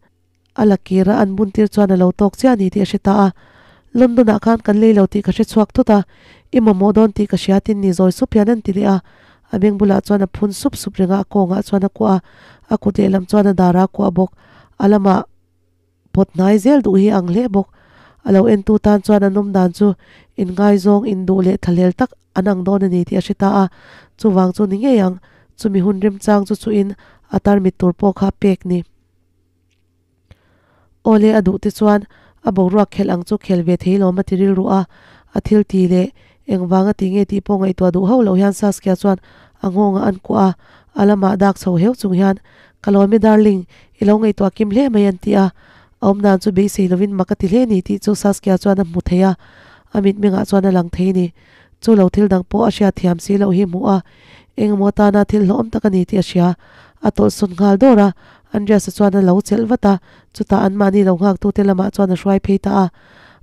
a la kir a, an bun tir chuan a lo tawk chiah a ni tih a hre ta a. London-ah khan kan lei lo tih ka hre chhuak thut a, i mamawh dawn tih ka hria tin ni zawi sup hian an ti leh a. A beng bulah chuan a phun sup sup reng a, a kawngah chuan a kuah a, a kut lehlam chuan a dar a kuah bawk. A lamah. Pawt hnai zel duh hi ang hle bawk. A lo entu tan chuan an awm dan chu inngaizawng, induh leh thlahlel tak an ang dawn a ni tih a hre ta a. Chuvang chu ni ngei ang, chumi hun remchang chu chuhin a tarmit tur pawh kha pek ni. Awle a duh te chuan a boruak khelh ang chu khel ve thei lawm a ti rilru a, a thil ti leh engvang a ti nge tih pawh ngaihtuah duh hauh loh hian Saskia chuan a nghawngah an kuah a, a lamah dak chho heu chung hian Ka lawm e darling, i lo ngaihtuah kim hle mai an ti a, a awm dan chu beisei lovin mak a ti hle ni tih chu Saskia chuan a hmu thei a, a mitmengah chuan a lang thei ni. Chu lo thil dang pawh a hriat thiam si loh hi hmuh a, engemaw atana thil hlawhawm tak a ni tih a hria. A tawlhsawn nghal dawr a, Andreas-a chuan a lo chelh vat a, chutah anmahni lo nghaktute lamah chuan a hruai phei ta a.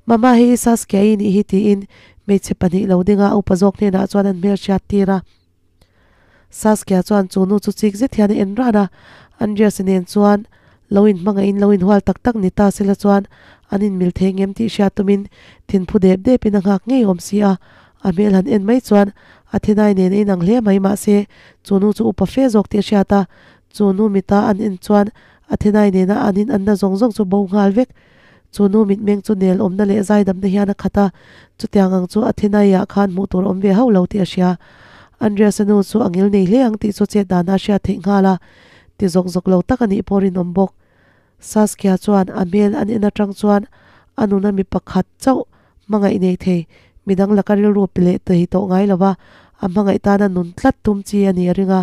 Mama hei hi Saskia-i nih hi tiin hmeichhe pahnih lo dinga a upa zawk hnenah chuan an hmelhriat tir a. Saskia chuan chu nu chu chik zet hian a en ran a, Andreas-a nen chuan lo inhmangaihin lo inhual tak tak ni ta sela chuan an inmil thei ngem tih hriat tumin thinphu dep depin a nghak ngei awm si a, a hmel han en mai chuan a thinai nen a inang hle mai mahse chu nu chu upa fe zawk tih a hriat a, chu nu mita an en chuan a thinai nena an inanna zawng zawng chu bo nghal vek. Chu nu mitmeng chu nel awmna leh zaidamna hian a khat a, chutiang ang chu a thinaiah khan hmuh tur awm ve hauh lo tih a hria. Andreas-a nu chu a ngil nei hle ang tih chu chet dana a hriat theih nghal a, ti zawk zawk lo tak a nih pawh rinawm bawk. Saskia chuan a hmel an en atang chuan a nuna mi pakhat chauh hmangaih nei thei, midang laka rilru pe leh thei tawh ngai lova a hmangaih tana nun tlat tum chi a nih a ring a.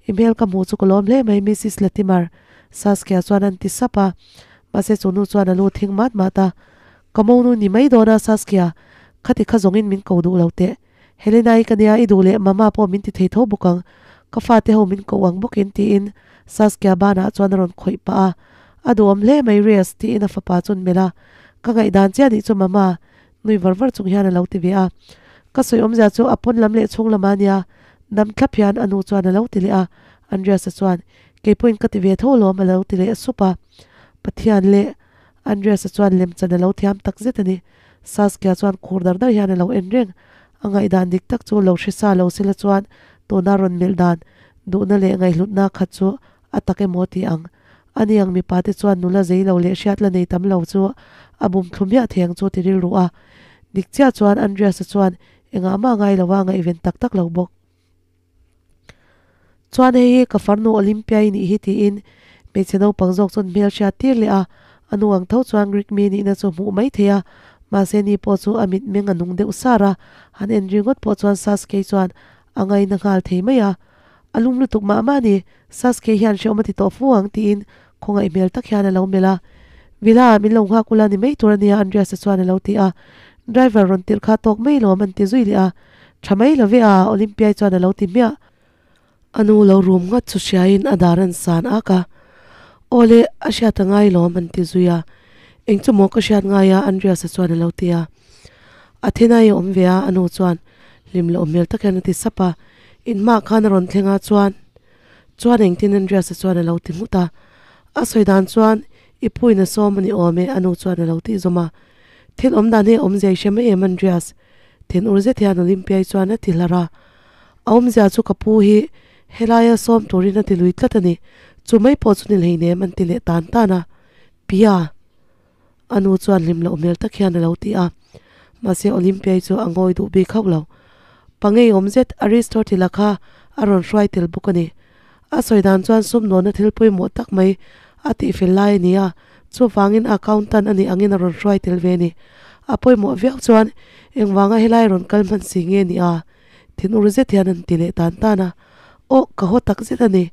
I hmel ka hmuh chu ka lawm hle mai Missis Latimer, Saskia chuan an ti sap a. Mahse chu nu chuan a lu thing mat mat a, Ka monu ni mai dawn a Saskia, khati kha zawngin min ko duh lo teh. Helena-i ka nia i duh leh Mama pawh min ti thei tho bawk ang, ka fate ho min koh ang bawkin tiin Saskia banah chuan a rawn khawih pah a. A duhawm hle mai Riaz tiin a fapa chuan melh a, Ka ngaihdan chiah nih chu Mama nui var var chung hian a lo ti ve a. Ka sawi awmzia chu a pawn lam leh chhung lamah a nia, dam thlap hian a nu chuan a lo ti leh a. Andreas-a chuan, Kei pawhin ka ti ve tho alawm a lo ti leh sup a. Pathian leh Andreas-a chuan lemchan a lo thiam tak zet a ni. Saskia chuan khur dar dar hian a lo en reng. A ngaihdan dik tak chu lo hre sa lo sela chuan tuna rawn melh dan duhna leh ngaihhlutna khat chu a tak emaw ti ang. Ani ang mipa te chuan nula zei lo leh hriat la nei tam lo chu a bum thlu miah thei ang chu ti rilru a. Dik chiah chuan Andreas-a chuan engah mah ngai lo a ngaihven tak tak lo bawk. Chuan hei hi ka farnu Olympia-i nih hi tiin hmeichhe naupang zawk chuan hmel hriat tir leh a, a nu ang tho chuan Greek mi nihna chu hmuh mai thei a, mahse ni pawh chu a mitmeng a nung deuh sar a, han en ringawt pawh chuan Sasuke chuan a ngaina nghal thei mai a. A lum lutuk mah mah a ni, Sasuke hian hrehawm a ti tawh fu ang tiin khawngaih hmel tak hian a lo melh a. Villa, min lo nghak ula ni mai tur a nia Andreas-a chuan a lo ti a, driver rawn tirh kha tawk mai lawm an ti zui leh a. Tha mai lo ve a, Olympiai chuan a lo ti hmiah. A nu lo rum nghat chu hriain a dar an san ak a. Awle, a hriat a ngai lawm an ti zui a. Eng chu maw ka hriat ngai a Andreas-a chuan a lo ti a. Athena-i a awm ve a, a nu chuan hlim loh hmel tak hian a ti sap a. Inhmah khan a rawn thleng a chuan chuan engtin Andreas-a chuan a lo ti nghut a. A sawi dan chuan i puin a sawm a ni awm e a nu chuan a lo tih zawm a. Thil awm dan hi a awmzia i hre mai em Andreas? Thinur zet hian Olympiai chuan a ti hlar a. A awmzia chu ka pu hi helaia sawm turin a ti lui tlat a ni. Chu mai pawh chu ni hleinem an ti leh tan tan a. Pia! A nu chuan hlim loh hmel tak hian a lo ti a. Mahse Olympiai chu a ngawi duh bik hauh lo. Pa ngeiawm zet Aristotle-a kha a rawn hruai tel bawk a ni. A sawi dan chuan sumdawna thil pawimawh tak mai a tihfel lai a ni a, chuvangin accountant a nih angin a rawn hruai tel ve a ni. A pawimawh viau chuan engvanga helai rawn kal hman si nge ni a? Thinur zet hian an ti leh tan tan a. Aw, ka haw tak zet a ni.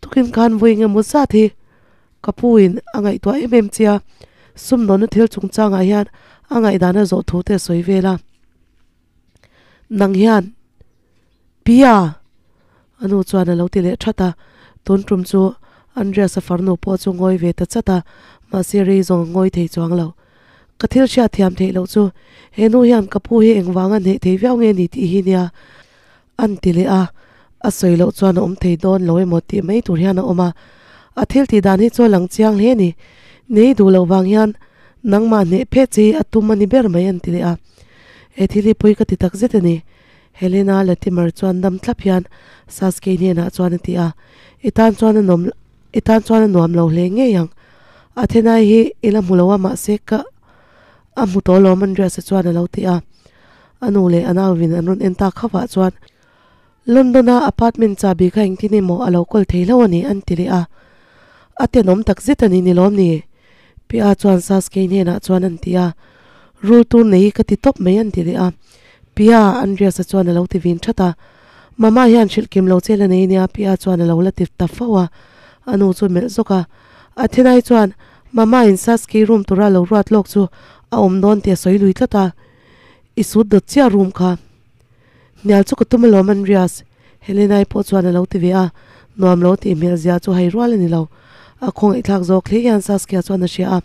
Tukin khan vawi nge maw zat hi ka pu in a ngaihtuah em em che a, sumdawna thil chungchangah hian a ngaihdan a zawh thu te a sawi vel a. Nang hian Pia! A nu chuan a lo ti leh that a, tun tum chu Andreas-a farnu pawh chu ngawi ve ta chat a, mahse rei zawng a ngawi thei chuang lo. Ka thil hriat thiam theih loh chu he nu hian ka pu hi engvanga hneh thei viau nge ni tih hi nia an ti leh a, a sawi loh chuan a awm thei dawn lo emaw tih mai tur hian a awm a, a thil tih dan hi chu a lang chiang hle a ni. Nei duh loh vang hian nangmah hneh phet che hi a tum a ni ber mai an ti leh a. He thil hi pawi ka ti tak zet a ni. Helena Latimer chuan dam thlap hian Sasuke hnenah chuan a ti a, I tan chuan a nuam i tan chuan a nuam lo hle ngei ang. Athenai hi i la hmu lo a mahse ka a hmu tawh alawm Andreas-a chuan a lo ti a. A nu leh a nauvin an rawn en tak khavah chuan London-a apartment chahbi kha engtin emaw a lo kawl thei hlauh a ni an ti leh a. A tenawm tak zet a ni ni lawm ni? Pia chuan Sasuke hnenah chuan an ti a. Rul tur nei hi ka ti tawp mai an ti leh a. Pia, Andreas-a chuan a lo ti vin that a. Mama hian hrilh kim lo che la nei nia Pia chuan a lo la ti ta fo a. A nu chu melh zawk a. Athenai chuan Mama in Sasuke room tura lo ruat lawk chu a awm dawn tih a sawi lui tlat a. I sut dawt chiah room kha. Hnial chu ka tum alawm Andreas, Helena-i pawh chuan a lo ti ve a, nuam lo tih hmel zia chu hai rual a ni lo. A khawngaihthlak zawk hle hian Saskia chuan a hria a,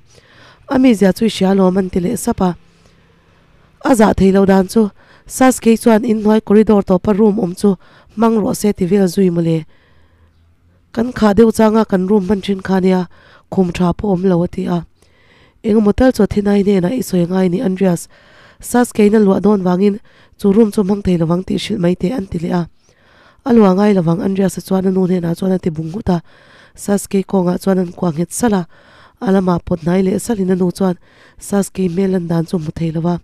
A mi zia chu i hria alawm an ti leh sap a. A zah thei lo dan chu Saskia chuan inhnuai corridor tawpa room awm chu hmang rawh se ti vel zui mawle. Kan khah deuh changa kan room hman thin kha nia, khum tha pawh awm lo a ti a. Engemaw tal chu Thinai hnenah i sawi angai ni Andreas, Saskeina luah dawn vangin chu room chu hmang thei lovang tih hrilh mai teh an ti leh a. A luah ngai lovang Andreas-a chuan a nu hnenah chuan a ti bung nghut a. Saskei kawngah chuan an kuah nghet salh a, a lamah pawt hnai leh salhin a nu chuan Saskei hmel lan dan chu hmu thei lo va.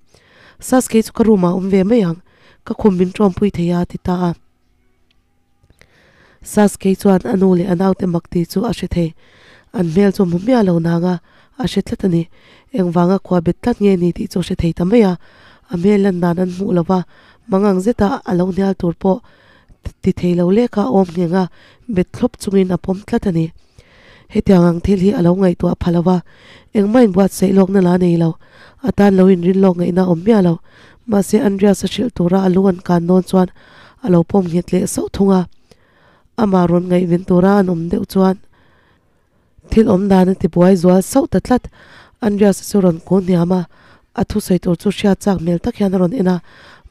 Saskei chu ka room ah awm ve mai ang, ka khum min tawmpui thei a a ti ta a. Sasuke chuan a nu leh a naute mak tih chu a hre thei. An hmel chu hmu miah lo nang a, a hre tlat a ni. Engvanga khua bet tlat nge ni tih chu a hre thei ta mai a. A hmel lan dan an hmuh lo va, mangang zeta a lo hnial tur pawh ti thei lo lek a awm ngheng a, bet thlawp chungin a pawm tlat a ni. Hetiang ang thil hi a lo ngaihtuah pha lo va, engmah inbuatsaih lawkna la nei lo. A tan lo inrin lawk ngaihna a awm miah lo. Mahse Andreas a hrilh tura a lu an kan dawn chuan a lo pawm nghet leh sauh thung a. Amah rawn ngaihven tura an awm deuh chuan thil awm dan a ti buai zual sauh ta tlat. Andreas-a chu rawn kun hniam a, a thusawi tur chu hriat chak hmel tak hian a rawn en a,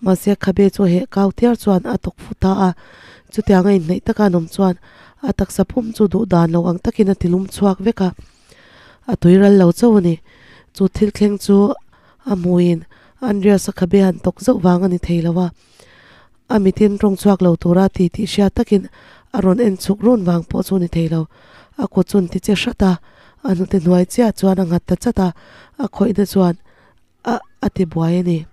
mahse khabe chu heh kau tiar chuan a tawk fu ta a. Chutiang a inhnaih taka an awm chuan a taksa pum chu duh dan lo ang takin a ti lum chhuak vek a, a tui ral lo chauh a ni. Chu thil thleng chu a hmuin Andreas-a khabe han tawk zauh vang a ni thei lo a. A mitin tawng chhuak lo tura ti tih hriat takin a rawn en chhuk run vang pawh chu ni thei lo. A kut chu an ti che hrat a, a hnute hnuai chiah chuan a nghat ta chat a, a khawihna chuan a a ti buai a ni.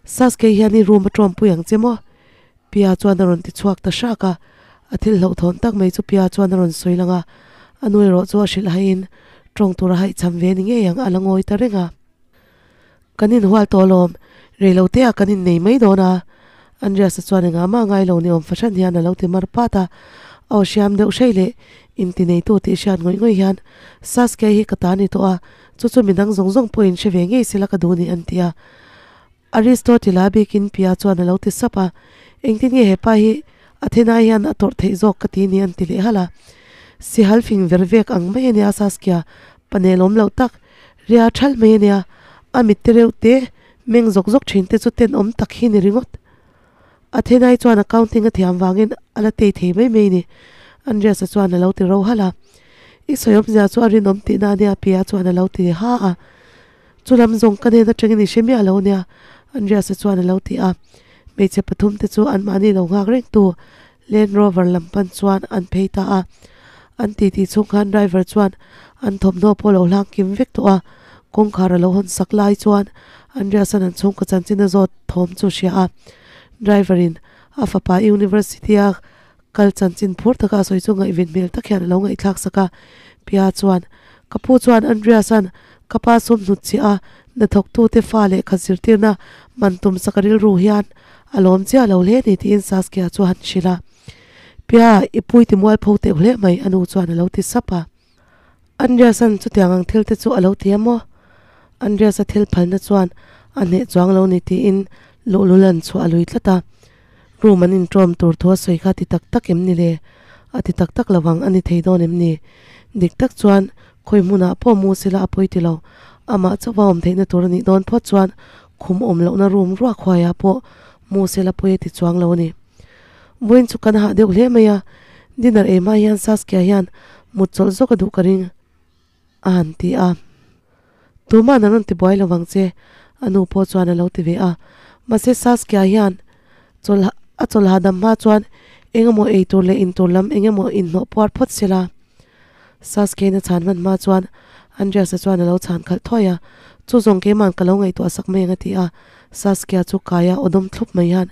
Sasuke hian i room a tawmpui ang che maw? Pia chuan a rawn ti chhuak ta hrak a, a thil hlauhthawn tak mai chu Pia chuan a rawn sawi lang a, a nu erawh chu a hrilh haiin tawng tur a haihcham ve ni ngei ang a la ngawi ta reng a. Kan inhual tawh alawm, reilote ah kan innei mai dawn a. Andreas-a chuan engah mah ngai lo ni awm fahran hian a lo ti mar pat a. Aw hriam deuh hrei leh intineitu tih hriat ngawih ngawih hian, Saskia hi ka ta ni tawh a, chu chu midang zawng zawng pawhin hre ve ngei sela ka duh ni an ti a. Aristotle-a bikin Pia chuan a lo ti sap a, Engtin nge hepa hi Athena hian a tawrh theih zawk ka ti ni an ti leh halh a. Sihal fing ver vek ang mai a nia Saskia, pa nelawm loh tak, Ria thal mai a nia, a mit te reuh te, meng zawk zawk thin te chu tenawm tak hi ni ringawt. Athenai chuan accounting a thiam vangin a la tei thei mai mai ni, Andreas-a chuan a lo ti ro halh a. I sawi awmzia chu a rinawm tihna a nia Pia chuan a lo ti ha a. Chu lam zawng ka hnen atangin i hre miah lo nia, Andreas-a chuan a lo ti a. Hmeichhe pathum te chu anmahni lo nghak reng tu Land Rover lam pan chuan an phei ta a. An titi chhung khan driver chuan an thawmhnaw pawh lo hlang kim vek tawh a, kawngkhar a lo hawn sak lai chuan Andreas-a'n an chhungkaw chanchin a zawt thawm chu hria a. Driver in a fapa university a kal chanchin phur taka a sawi chu ngaihven hmel tak hian a lo ngaihthlak sak a. Pia chuan, Ka pu chuan Andreas-a'n ka pa sum hnut chiah a, hnathawktute fa lehkha zirtirna man tum sak a rilru hian A lawm chiah lo hle ni tiin Saskia chu a han hrilh a. Pia, i pui ti mualpho teuh hle mai, a nu chuan a lo ti sap a. Andreas-a'n chutiang ang thil te chu a lo ti a maw? Andreas-a thil phalna chuan a hneh chuang lo ni tiin luhlul an chhuah a lui tlat a. Room an intawm tur thu a sawi kha ti tak tak em ni le? A ti tak tak lovang a ni thei dawn em ni? Dik tak chuan khawi hmunah pawh mu sela a pawi ti lo. Amah chauh va awm theihna tur a nih dawn phawt chuan Khum awm lohna room ruak huaiah pawh mu sela pawi a ti chuang lo a ni. Vawiin chu kan hah deuh hle mai a, dinner ei hma hian Saskia hian mut chawlh zawk a duh ka ring a han ti a. Tuma'n an rawn ti buai lo vang che, a nu pawh chuan a lo ti ve a. Mahse Saskia hian chawlh a chawlh hahdam hma chuan eng emaw ei tur leh in tur lam eng emaw inhnawh puar phawt sela. Saskia-in a chhan hman hma chuan Andreas-a chuan a lo chhan khalh thuai a, Chu zawng keima'n ka lo ngaihtuah sak mai ang a ti a, Saskia chu kaia aw dawm thlup mai hian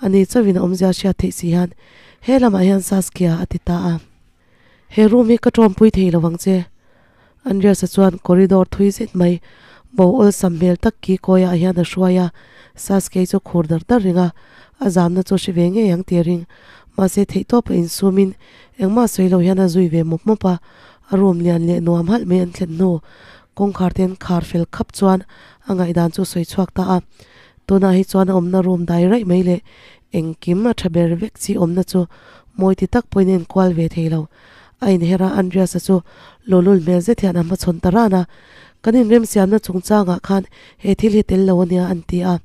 a ni chauhin a awmzia hriat theih si hian he lamah hian Saskia a ti ta a. He room hi ka tawmpui thei lo ang che. Andreas-a chuan corridor thui zet mai bo awlsam hmel tak ki kawiah hian a hruai a, Saskia chu khur dar dar reng a, a zamna chu hre ve ngei ang tih a ring. Mahse theihtawpa insumin Engmah sawi lo hian a zui ve mawp mawp a, a room lian leh nuam halh mai an thlen hnu kawngkhar te an khar fel khap chuan a ngaihdan chu sawi chhuak ta a. Tunah hi chuan a awmna room dai raih mai leh engkim a tha ber vek chi awmna chu mawi ti tak pawhin a enkual ve thei lo. A inher a, Andreas-a chu lawlul hmel zet hian a hmachhawn ta ran a, Kan inremsiamna chungchangah khan he thil hi tel lo ania an ti a.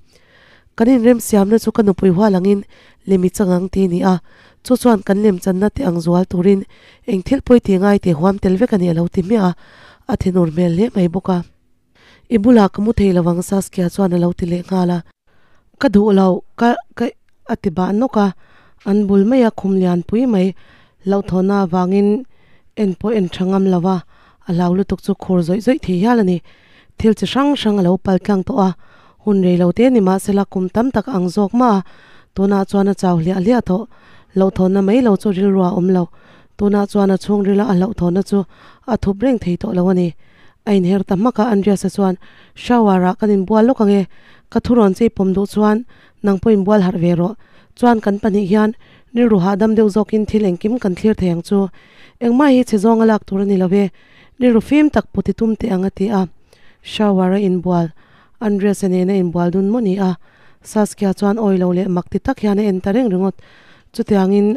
Kan inremsiamna chu ka nupui hual angin lem i chang ang ti ni a, chu chuan kan lemchanna te ang zual turin eng thil pawi ti ngai tih huam tel vek a ni a lo ti hmiah a, a thinur hmel hle mai bawk a. I bulah ka mu thei lo ang Saskia chuan a lo ti leh nghal a. Ka duh lo, ka, ka a ti bah nawk a, an bul maia khum lian pui mai hlauhthawhna avangin en pawh en tha ngam lo a, a hlau lutuk chu khur zawih zawih thei hial a ni. Thil chi hrang hrang a lo pal tlang tawh a, hun rei lo te ni mah sela kum tam tak ang zawk mah a, tunah chuan a chau hliah hliah tawh. Hlauhthawnna mai lo chu rilru a awm lo, tunah chuan a chhungrila a hlauhthawnna chu a thup reng thei tawh lo a ni. A inher ta hmak a, Andreas-a chuan, Shower-ah kan inbual lawk ang e, ka thurawn che i pawm duh chuan nang pawh inbual harh ve rawh. Chuan kan pahnih hian rilru hahdam deuh zawkin thil engkim kan thlir thei ang chu. Engmah hi chhe zawnga lak tur a ni lo e. Rilru fim tak put i tum teh ang a ti a, shower a inbual. Andreas-a nena inbual dun maw ni a? Saskia chuan awi lo leh mak ti tak hian a en ta reng ringawt. Chutiangin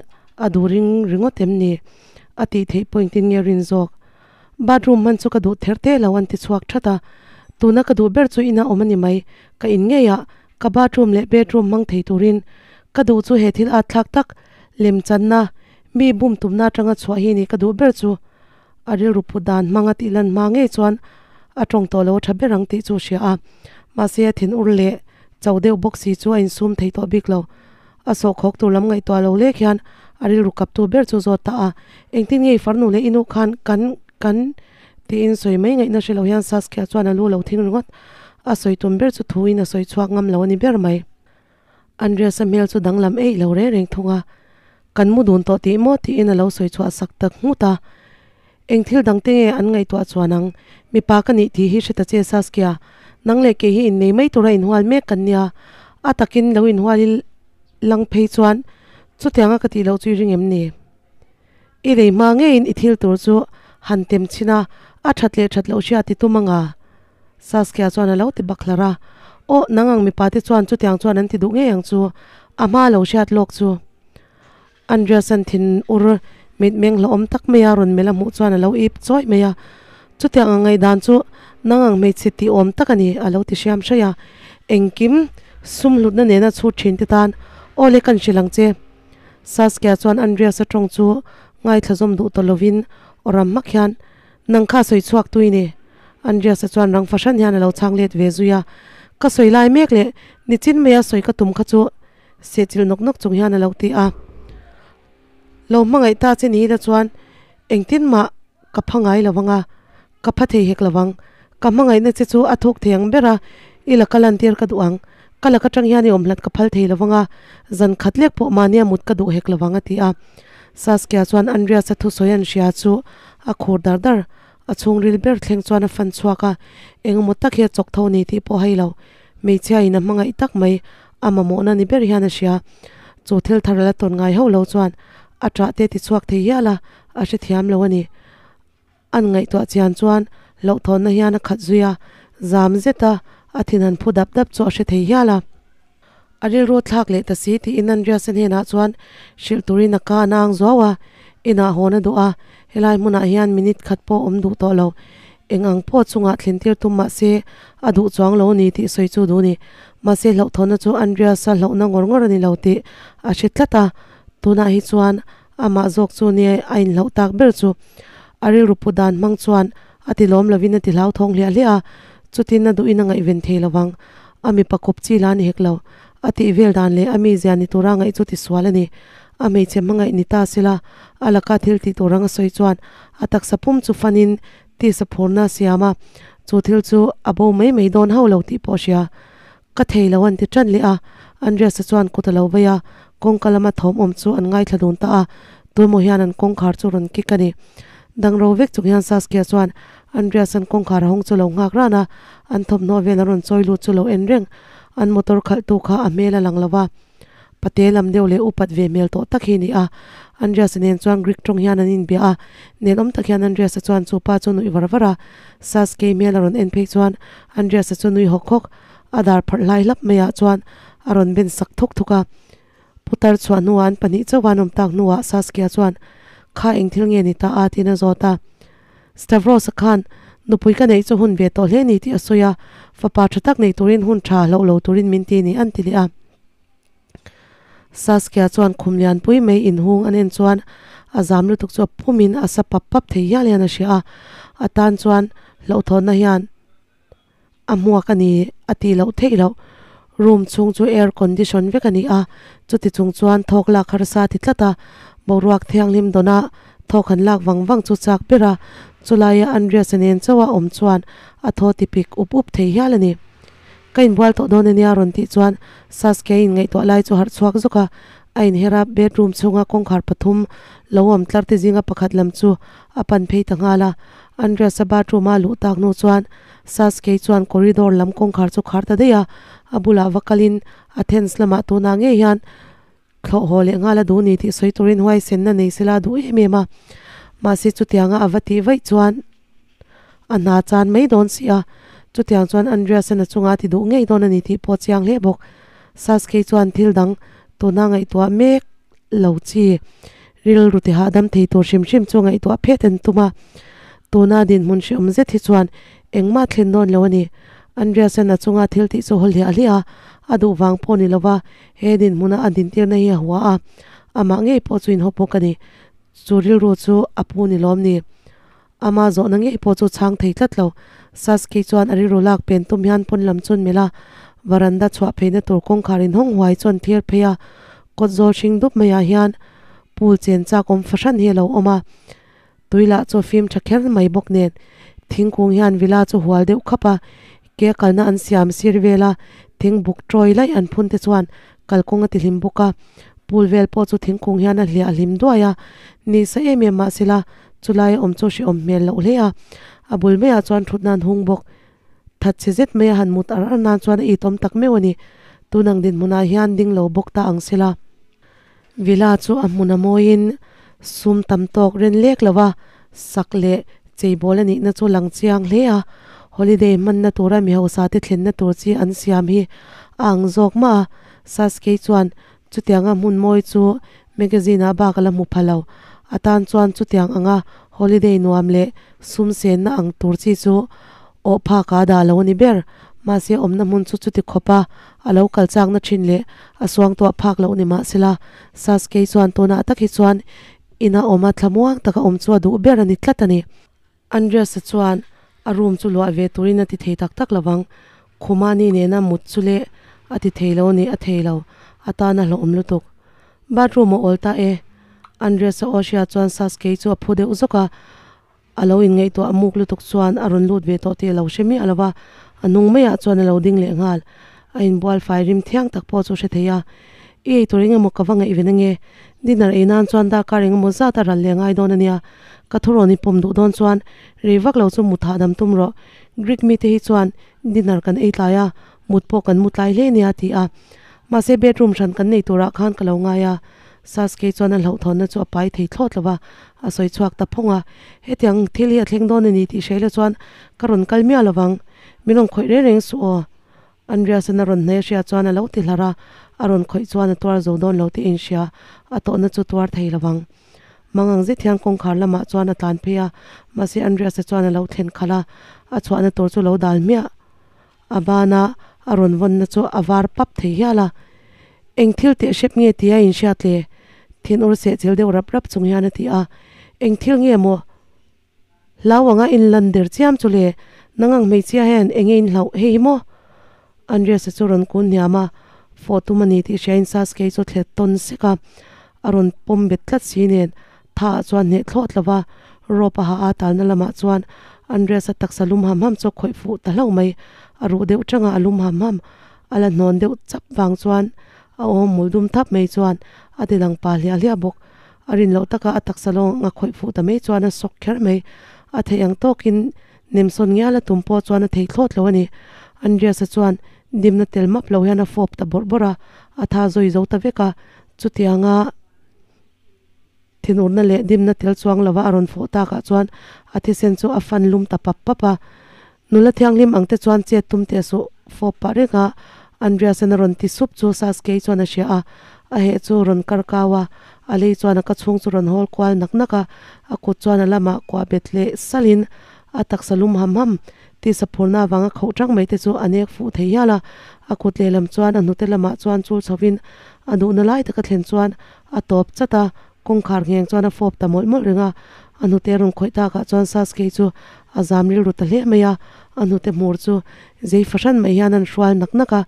a duh ring ringawt em ni? A tih theih pawh engtin nge rin zawk? Bathroom hman chu ka duh ther te lo an ti chhuak that a. Tuna ka duh ber chu ina awm a ni mai. Ka in ngei a, ka bathroom leh bedroom hmang thei turin ka duh chu he thil at thlak tak lemchanna mi bum tumna atanga chhuah hi ni ka duh ber chu. A rilru put dan hmang a tih lan hma ngei chuan a tawng tawh lo a tha ber ang tih chu a hria a. Mahse a thin ur leh cho deuh bawk si chu a insum thei tawh bik lo. A sawhkhawk tur lam ngaihtuah lo lek hian a rilru kaptu ber chu zawt ta a, Engtin nge i farnu leh i nu khan kan kan tiin sawi mai ngaihna hre lo hian Saskia chuan a lu lo thing ringawt. A sawi tum ber chu thuin a sawi chhuak ngam lo a ni ber mai. Andreas-a hmel chu danglam eih lo reng reng thung a, Kan mu dun tawh tih maw tiin a lo sawi chhuah sak tak nghut a. Eng thil dang te nge an ngaihtuah chuan ang? Mipa ka nih tih hi hre ta che Saskia, nang leh kei hi innei mai tura inhual mek kan nia, a takin lo inhual i lang phei chuan chutianga ka tih loh chu i ring em ni? I lei hma ngeiin i thil tur chu han tem chhin a, a that leh that loh hria ti tum anga? Saskia chuan a lo ti bak hlar a, Aw, nang ang mipa te chuan chutiang chuan an ti duh ngei ang chu, a hma lo hriat lawk chu. Andreas-a'n thin ur mitmeng hlauhawm tak maia rawn melh a hmuh chuan a lo ip chawi mai a, Chutiang ang ngaihdan chu nang ang hmeichhe tih awm tak a ni, a lo ti hriam hraih a. Engkim sum hlutna nena chhut thin te tan aw le kan hrilh ang che. Saskia chuan Andreas-a tawng chu ngaithla zawm duh ta lovin aw ram hmak hian, Nang kha sawi chhuak tui ni. Andreas-a chuan rang fahran hian a lo chhang let ve zui a, Ka sawi lai mek leh nichin maia sawi ka tum kha chu Sehchilh nawk nawk chung hian a lo ti a. Lo hmangaih ta che ni la chuan engtin mah ka pha ngai lo vang a, ka pha thei hek lo vang. Ka hmangaihna che chu a thuk thei ang ber a, i laka lantir ka duh ang. Ka laka tang hian i awm hlat ka phal thei lo vang a, zan khat lek pawh mahnia mut ka duh hek lo vang a ti a. Saskia chuan Andreas-a thusawi an hria chu a khur dar dar. A chhungril ber thleng chuan a fan chhuak a, engemaw tak hi a chawk tho ni tih pawh hei lo. Hmeichhia in a hmangaih tak mai, a mamawhna ni ber hian a hria. Chu thil thar la tawn ngai hauh lo chuan a ṭah te ti chhuak thei hial a, a hrethiam lo a ni. An ngaihtuah chian chuan hlauhthawnna hian a khat zui a, zam zet a a thin han phu dap dap chu a hre thei hial a. A rilru thlak leh ta si tiin Andreas-a hnenah chuan hrilh turin a ka a nang zuau a, inah hawn a duh a, helai hmunah hian minute khat pawh awm duh tawh lo. Eng ang pawh chungah thlen tir tum mah se a duh chuang lo a ni tih sawi chu duh a ni. Mahse hlauhthawnna chu Andreas-a hlauhna ngawr ngawr a ni lo tih a hre tlat a, tunah hi chuan amah zawk chu nia a inhlauh tak ber chu. A rilru put dan hmang chuan a ti lawm lovin a ti hlauthawng hliah hliah a, chutin a duhin a ngaihven thei lo vang. A mipa kawp chi la a ni hek lo. A tih vel dan leh a mizia ni tura ngaih chu tisual a ni. A hmeichhe hmangaih ni ta sela, a laka thil tih tur ang a sawi chuan a taksa pum chu fanin tisa phurna a siam a, chu thil chu a bo mai mai dawn hauh lo tih pawh a hria. Ka thei lo an ti tan leh a, Andreas-a chuan kut a lo vei a, kawngka lama thawm awm chu an ngaithla dun ta a, tuemaw hian an kawngkhar chu rawn kik a ni. Dangro vek chung hian Saskia chuan Andreas-a'n kawngkhar a hawng chu lo nghak ran a, an thawmhnaw vel a rawn chawi lut chu lo en reng. An motor khalhtu kha a hmel a lang lo va, pate lam deuh leh upat ve hmel tawh tak hi a ni a. Andreas-a nen chuan Greek tawng hian an inbia a, nelawm tak hian Andreas-a chuan chu pa chu nuih var var a. Saskia hmel a rawn en phei chuan Andreas-a chu nui hawk hawk a dar pharh hlai hlap maiah chuan a rawn ben sak thuk thuk a. Putar chhuah hnuah an pahnih chauh an awm tak hnuah Saskia chuan, Kha eng thil nge ni ta a? tiin a zawt a. Stavros-a khan, Nupui ka neih chu hun ve tawh hle ni tih a sawi a, fapa tha tak nei turin hun tha hlauh lo turin min ti ni an ti leh a. Saskia chuan khum lianpui mai inhung an en chuan a zam lutuk chu a pumin a sa pap pap thei hial hian a hria a, a tan chuan hlauhthawnna hian a hmuak a ni a tih loh theih loh. Room chhung chu air condition vek a ni a, chuti chung chuan thawk lak harsa a ti tlat a, boruak thianghlim dawna thawk han lak vang vang chu chak ber a, chulaia Andreas-a nen chauha awm chuan a thaw ti pik up up thei hial a ni. Ka inbual tawh dawn a nia rawn tih chuan Saskia inngaihtuah lai chu harh chhuak zawk a, a inher a, bedroom chhunga kawngkhar pathum lo awm tlar te zinga pakhat lam chu a pan phei ta nghal a. Andreas-a bathroom-a a luh tak hnu chuan Saskia chuan corridor lam kawngkhar chu khar ta daih a, a bulah va kalin Athens lamah tunah ngei hian thlawh haw leh nghal a duh ni tih sawi turin huaisenna nei sela a duh em em a. Mahse chutianga a va tih vaih chuan a hna chan mai dawn si a. Chutiang chuan Andreas-an a chunga a ti duh ngei dawn a ni tih pawh a chiang hle bawk. Sasuke chuan thil dang tuna ngaihtuah mek lo chi rilru ti hahdam thei tur hrim hrim chu ngaihtuah phet an tum a. Tuna dinhmun hreawm zet hi chuan engmah thlen dawn lo a ni. Andreas-an a chunga thil tih chu haw hliah hliah a, a duh vang pawh ni lova he dinhmuna a dintirna hi a hua a, amah ngei pawh chu inhaw bawk a ni. Chu rilru chu a pu ni lawm ni. Ama zawhna ngei pawh chu chhang thei tlat lo. Sasuke chuan a rilru lak pen tum hian pawn lam chuan melh a, varanda chhuah pheina tur kawngkhar inhawng huai chuan thlir phei a, kawt zawl hring dup maiah hian pool chen chak awm fahran hi a lo awm a. Tui lah chu a fim tha kher mai bawk nen thingkung hian villa chu hual deuh khap a, ke kalna an siam sir vel a, thing buk tawi laih an phun te chuan kalkawng a ti hlim bawk a, pool vel pawh chu thingkung hian a hliah hlim duai a, ni sa em em mahsela chulai a awm chu hrehawm hmel loh hle a, a bul maiah chuan thutna an hung bawk. Thatchhe zet mai a han mut ar ar nan chuan a itawm tak meuh a ni, tunang dinhmunah hian ding lo bawk ta ang sela. Villa chu a hmun a mawiin sum tam tawk ren lek lo a, sak leh cheibawl a nihna chu lang chiang hle a, holiday hmanna tura mi hausa te thlenna tur chi an siam hi a ang zawk mah a, Sasuke chuan chutianga hmun mawi chu magazine ah bak a la hmu pha lo, a tan chuan chutiang anga holiday nuam leh sum senna ang tur chi chu awh phak a dah lo a ni ber, mahse awmna hmun chu chuti khawp a a lo kal chakna thin leh a suangtuah phak loh ni mahsela Sasuke chuan tunah tak hi chuan ina awm a thlamuang taka awm chu a duh ber a ni tlat a ni. Andreas-a chuan a room chu luah ve turin a ti thei tak tak lovang, Khumani nena mut chu leh a ti thei lo a ni, a thei lo, a tan a hlawhawm lutuk. Bathroom a awl ta e. Andreas-a aw hria chuan Sasuke chu a phu deuh zawk a, A lo inngaihtuah muk lutuk chuan a rawn lut ve tawh tih a lo hre miah lo va, a hnung maiah chuan a lo ding leh nghal. A inbual fai rim thiang tak pawh chu a hre thei a. I ei tur engemaw ka va ngaihven ange? Dinner ei nan chuan darkar engemaw zat a ral leh ngai dawn a nia. Ka thurawn i pawm duh dawn chuan rei vak lo chu mut hahdam tum rawh. Greek mite hi chuan dinner kan ei tlai a, mut pawh kan mu tlai hle nia a ti a. Mahse bedroom hran kan nei turah khan ka lo ngai a. Sasuke chuan a hlauhthawnna chu a pai thei thlawt lo va, a sawi chhuak ta phawng a. Hetiang thil hi a thleng dawn a ni tih hre la chuan ka rawn kal miah lo vang. Min rawn khawih reng reng suh aw. Andreas-an a rawn hnaih a hria chuan a lo ti hlar a, a rawn khawih chuan a tuar zo dawn lo tih a inhria, a tawhna chu tuar thei lo vang. Mangang zet hian kawngkhar lamah chuan a tlan phei a, mahse Andreas-a chuan a lo thlen khalh a, a chhuahna tur chu lo dal hmiah. A bana a rawn vawnna chu a var pap thei hial a, Eng thil teh hrep nge tia a inhriat le? Thinur sehchilh deuh rap rap chung hian a ti a, Eng thil nge maw? Hlau anga inlan der chiam chu le, nang ang hmeichhia hian eng nge inhlauh hei hi maw? Andreas-a chu rawn kun hniam a, fawh tum a ni tih hriain Sasuke chu thlet tawn sek a, a rawn pawm bet tlat si nen Tha ah chuan hneh thlawt lo va, rope a ha a talna lamah chuan Andreas-a taksa lum ham ham chu a khawih fuh ta hlauh mai. A ruh deuh changa a lum ham ham, a la hnawn deuh chap vang chuan a awm mul dum thap mai chuan a ti lang pa hliah hliah bawk. A rin loh taka a taksa lawng a khawih fuh ta mai chuan a sawk kher mai. A theih ang tawkin nemsawn ngial a tum pawh chuan a thei thlawt lo a ni. Andreas-a chuan dimna tel map lo hian a fawp ta bawrh bawrh a, a tha zawi zo ta vek a, chutianga. Thinurna leh dimna tel chuang lova a rawn fawh takah chuan a thisen chu a fan lum ta pap pap a. Nula thianghlim ang te chuan chet tum teh suh fawp pah reng a, Andreas-an a rawn ti sup chu Sasuke chuan a hria a, a heh chu rawn kar kau a, a lei chuan a ka chhung chu rawn hawl kual nak nak a, a kut chuan a lamah kuah bet leh salhin a taksa lum ham ham tisa phurna avanga khauh tang mai te chu a nek fuh thei hial a, a kut lehlam chuan a hnute lamah chuan chul chhovin a duhna lai taka thlen chuan A tawp chat a, kawngkhar ngheng chuan a fawp ta mawlh mawlh reng a, a hnute a rawn khawih takah chuan Sasuke chu a zam rilru ta hle mai a, a hnute hmur chu zei fahran mai hian an hrual nak nak a,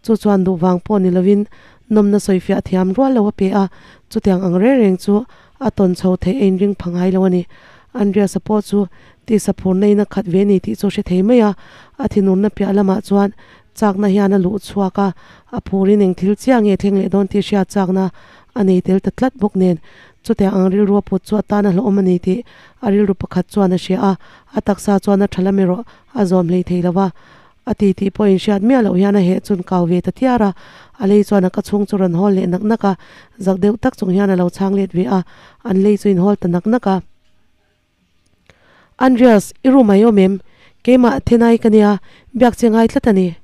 chu chuan duh vang pawh ni lovin nawmna sawifiah thiam rual lo a pe a, chutiang ang reng reng chu a tawn chho theih a inring pha ngai lo a ni. Andreas-a pawh chu tisa phurna in a khat ve ni tih chu a hre thei mai a, a thinurna piah lamah chuan Chakna hian a luh chhuak a, a phurin eng thil chiah nge thleng leh dawn tih hriat chakna a nei tel ta tlat bawk nen. Chutiang ang rilru a put chu a tan a hlauhawm a ni tih a rilru pakhat chuan a hria a, a taksa chuan a tha lam erawh a zawm hlei thei lo va. A ti tih pawh inhriat miah loh hian a heh chun kau ve ta tiar a, a lei chuan a ka chhung chu rawn hawl leh nak nak a, zak deuh tak chung hian a lo chhang let ve a, an lei chu inhawl ta nak nak a. Andreas, i room a i awm em? Keimah Athenai ka nia, biak che ngai tlat a ni.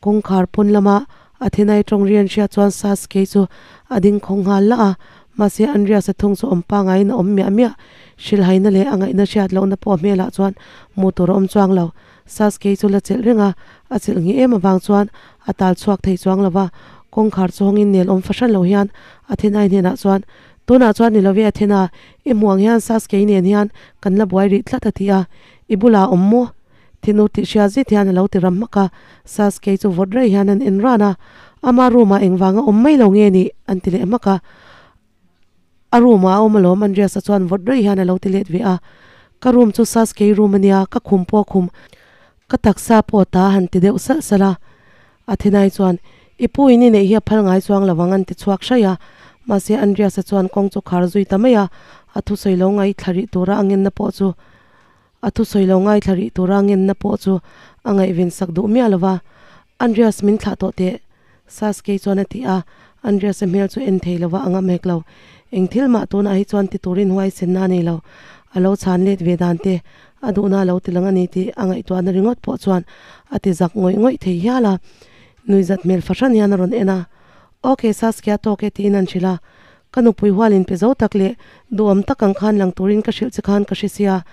Kawngkhar pawn lama Athenai tawng rian hria chuan Sasuke chu a ding khawng nghal lah a, mahse Andreas a thung chu awm pangaiin a awm miah miah. Hrilhaina leh a ngaihna hriat lohna pawh hmelah chuan hmuh tur a awm chuang lo. Sasuke chu la chelh reng a, a chelh nghih em avang chuan a tal chhuak thei chuang lo va. Kawngkhar chu hawngin nel awm fahran lo hian Athenai hnenah chuan, Tunah chuan ni love Athena, i hmuh ang hian Sasuke nen hian kan la buai rih tlat a ti a, i bulah a awm maw? Thinur tih hria zet hian a lo ti ram hmak a, Sasuke chu vawt rei hian an en ran a, ama room ah engvang a awm mai lo nge nih? an ti leh hmak a. A room ah a awm alawm Andreas-a chuan vawt rei hian a lo ti let ve a, Ka room chu Sasuke room a nia, ka khum pawh a khum, ka taksa pawh ta a han ti deuh salh salh a. Athenai chuan, I pu in i neih hi a phal ngai chuang lo ang an ti chhuak hraih a, mahse Andreas-a chuan kawng chu khar zui ta mai a, a thusawi lo ngaithla rih tura a ngenna pawh chu A thusawi lo ngaithla rih tura ngenna pawh chu a ngaihven sak duh miah lo va, Andreas min thlah tawh teh, Sasuke chuan a ti a, Andreas-a hmel chu en thei lova a ngam hek lo. Eng thil mah tunah hi chuan ti turin huaisenna a nei lo. A lo chhan let ve dan te, a duhna a lo ti lang a ni tih a ngaihtuahna ringawt pawh chuan a ti zak ngawih ngawih thei hial a. Nuihzat hmel fahran hian a rawn en a, Ok Sasuke a tawk e tiin an hrilh a, Ka nupui hual in pe zo tak leh duhawm tak ang khan lang turin ka hrilh che khan ka hre sia.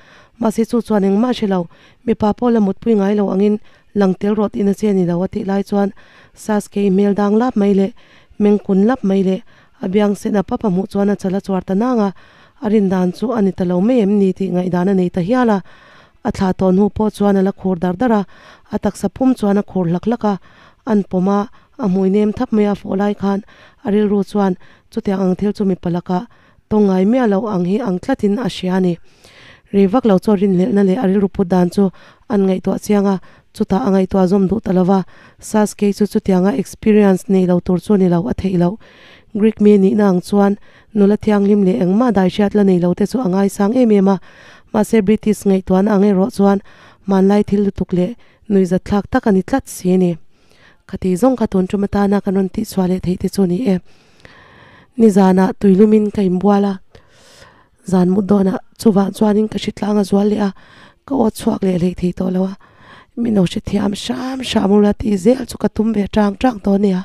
Mahse chu chuan engmah hre lo, mipa pawh la mutpui ngai lo angin lang tel rawt in a che ni lo a tih lai chuan Sasuke i hmel dang lap mai leh meng kun lap mai leh a biang sen a papa hmuh chuan a chal a chuar ta nang a, a rin dan chu a ni ta lo mai em ni tih ngaihdan a nei ta hial a. A thlah tawh hnu pawh chuan a la khur dar dar a, a taksa pum chuan a khur hlak hlak a, an pawm a, A hmui nem thap mai a fawh lai khan a rilru chuan chutiang ang thil chu mipa lakah tawng ngai miah loh ang hi ang tlatin a hria a ni. Rei vak lo chu a rinhlelhna leh a rilru put dan chu an ngaihtuah chiang a, chutah a ngaihtuah zawm duh ta lo va. Sasuke chu chutianga experience nei lo tur chu a ni lo, a theih loh. Greek mi nihna ang chuan nula thianghlim leh engmah dai hriat la nei lo te chu a ngaisang em em a, mahse British ngaihtuahna ang erawh chuan hmanlai thil lutuk leh nuihzatthlak tak a ni tlat si a ni. Ka ti zawng kha tun tum atana kan rawn tihchhuah leh theih te chu ni e. Nizanah tuilumin ka inbual a, zan mut dawnah chuvang chuanin ka hritlang a zual leh a, ka aw chhuak leh hlei thei tawh lo a, min lo hrethiam hram hram ula tih zel chu ka tum ve tang tang tawh a nia.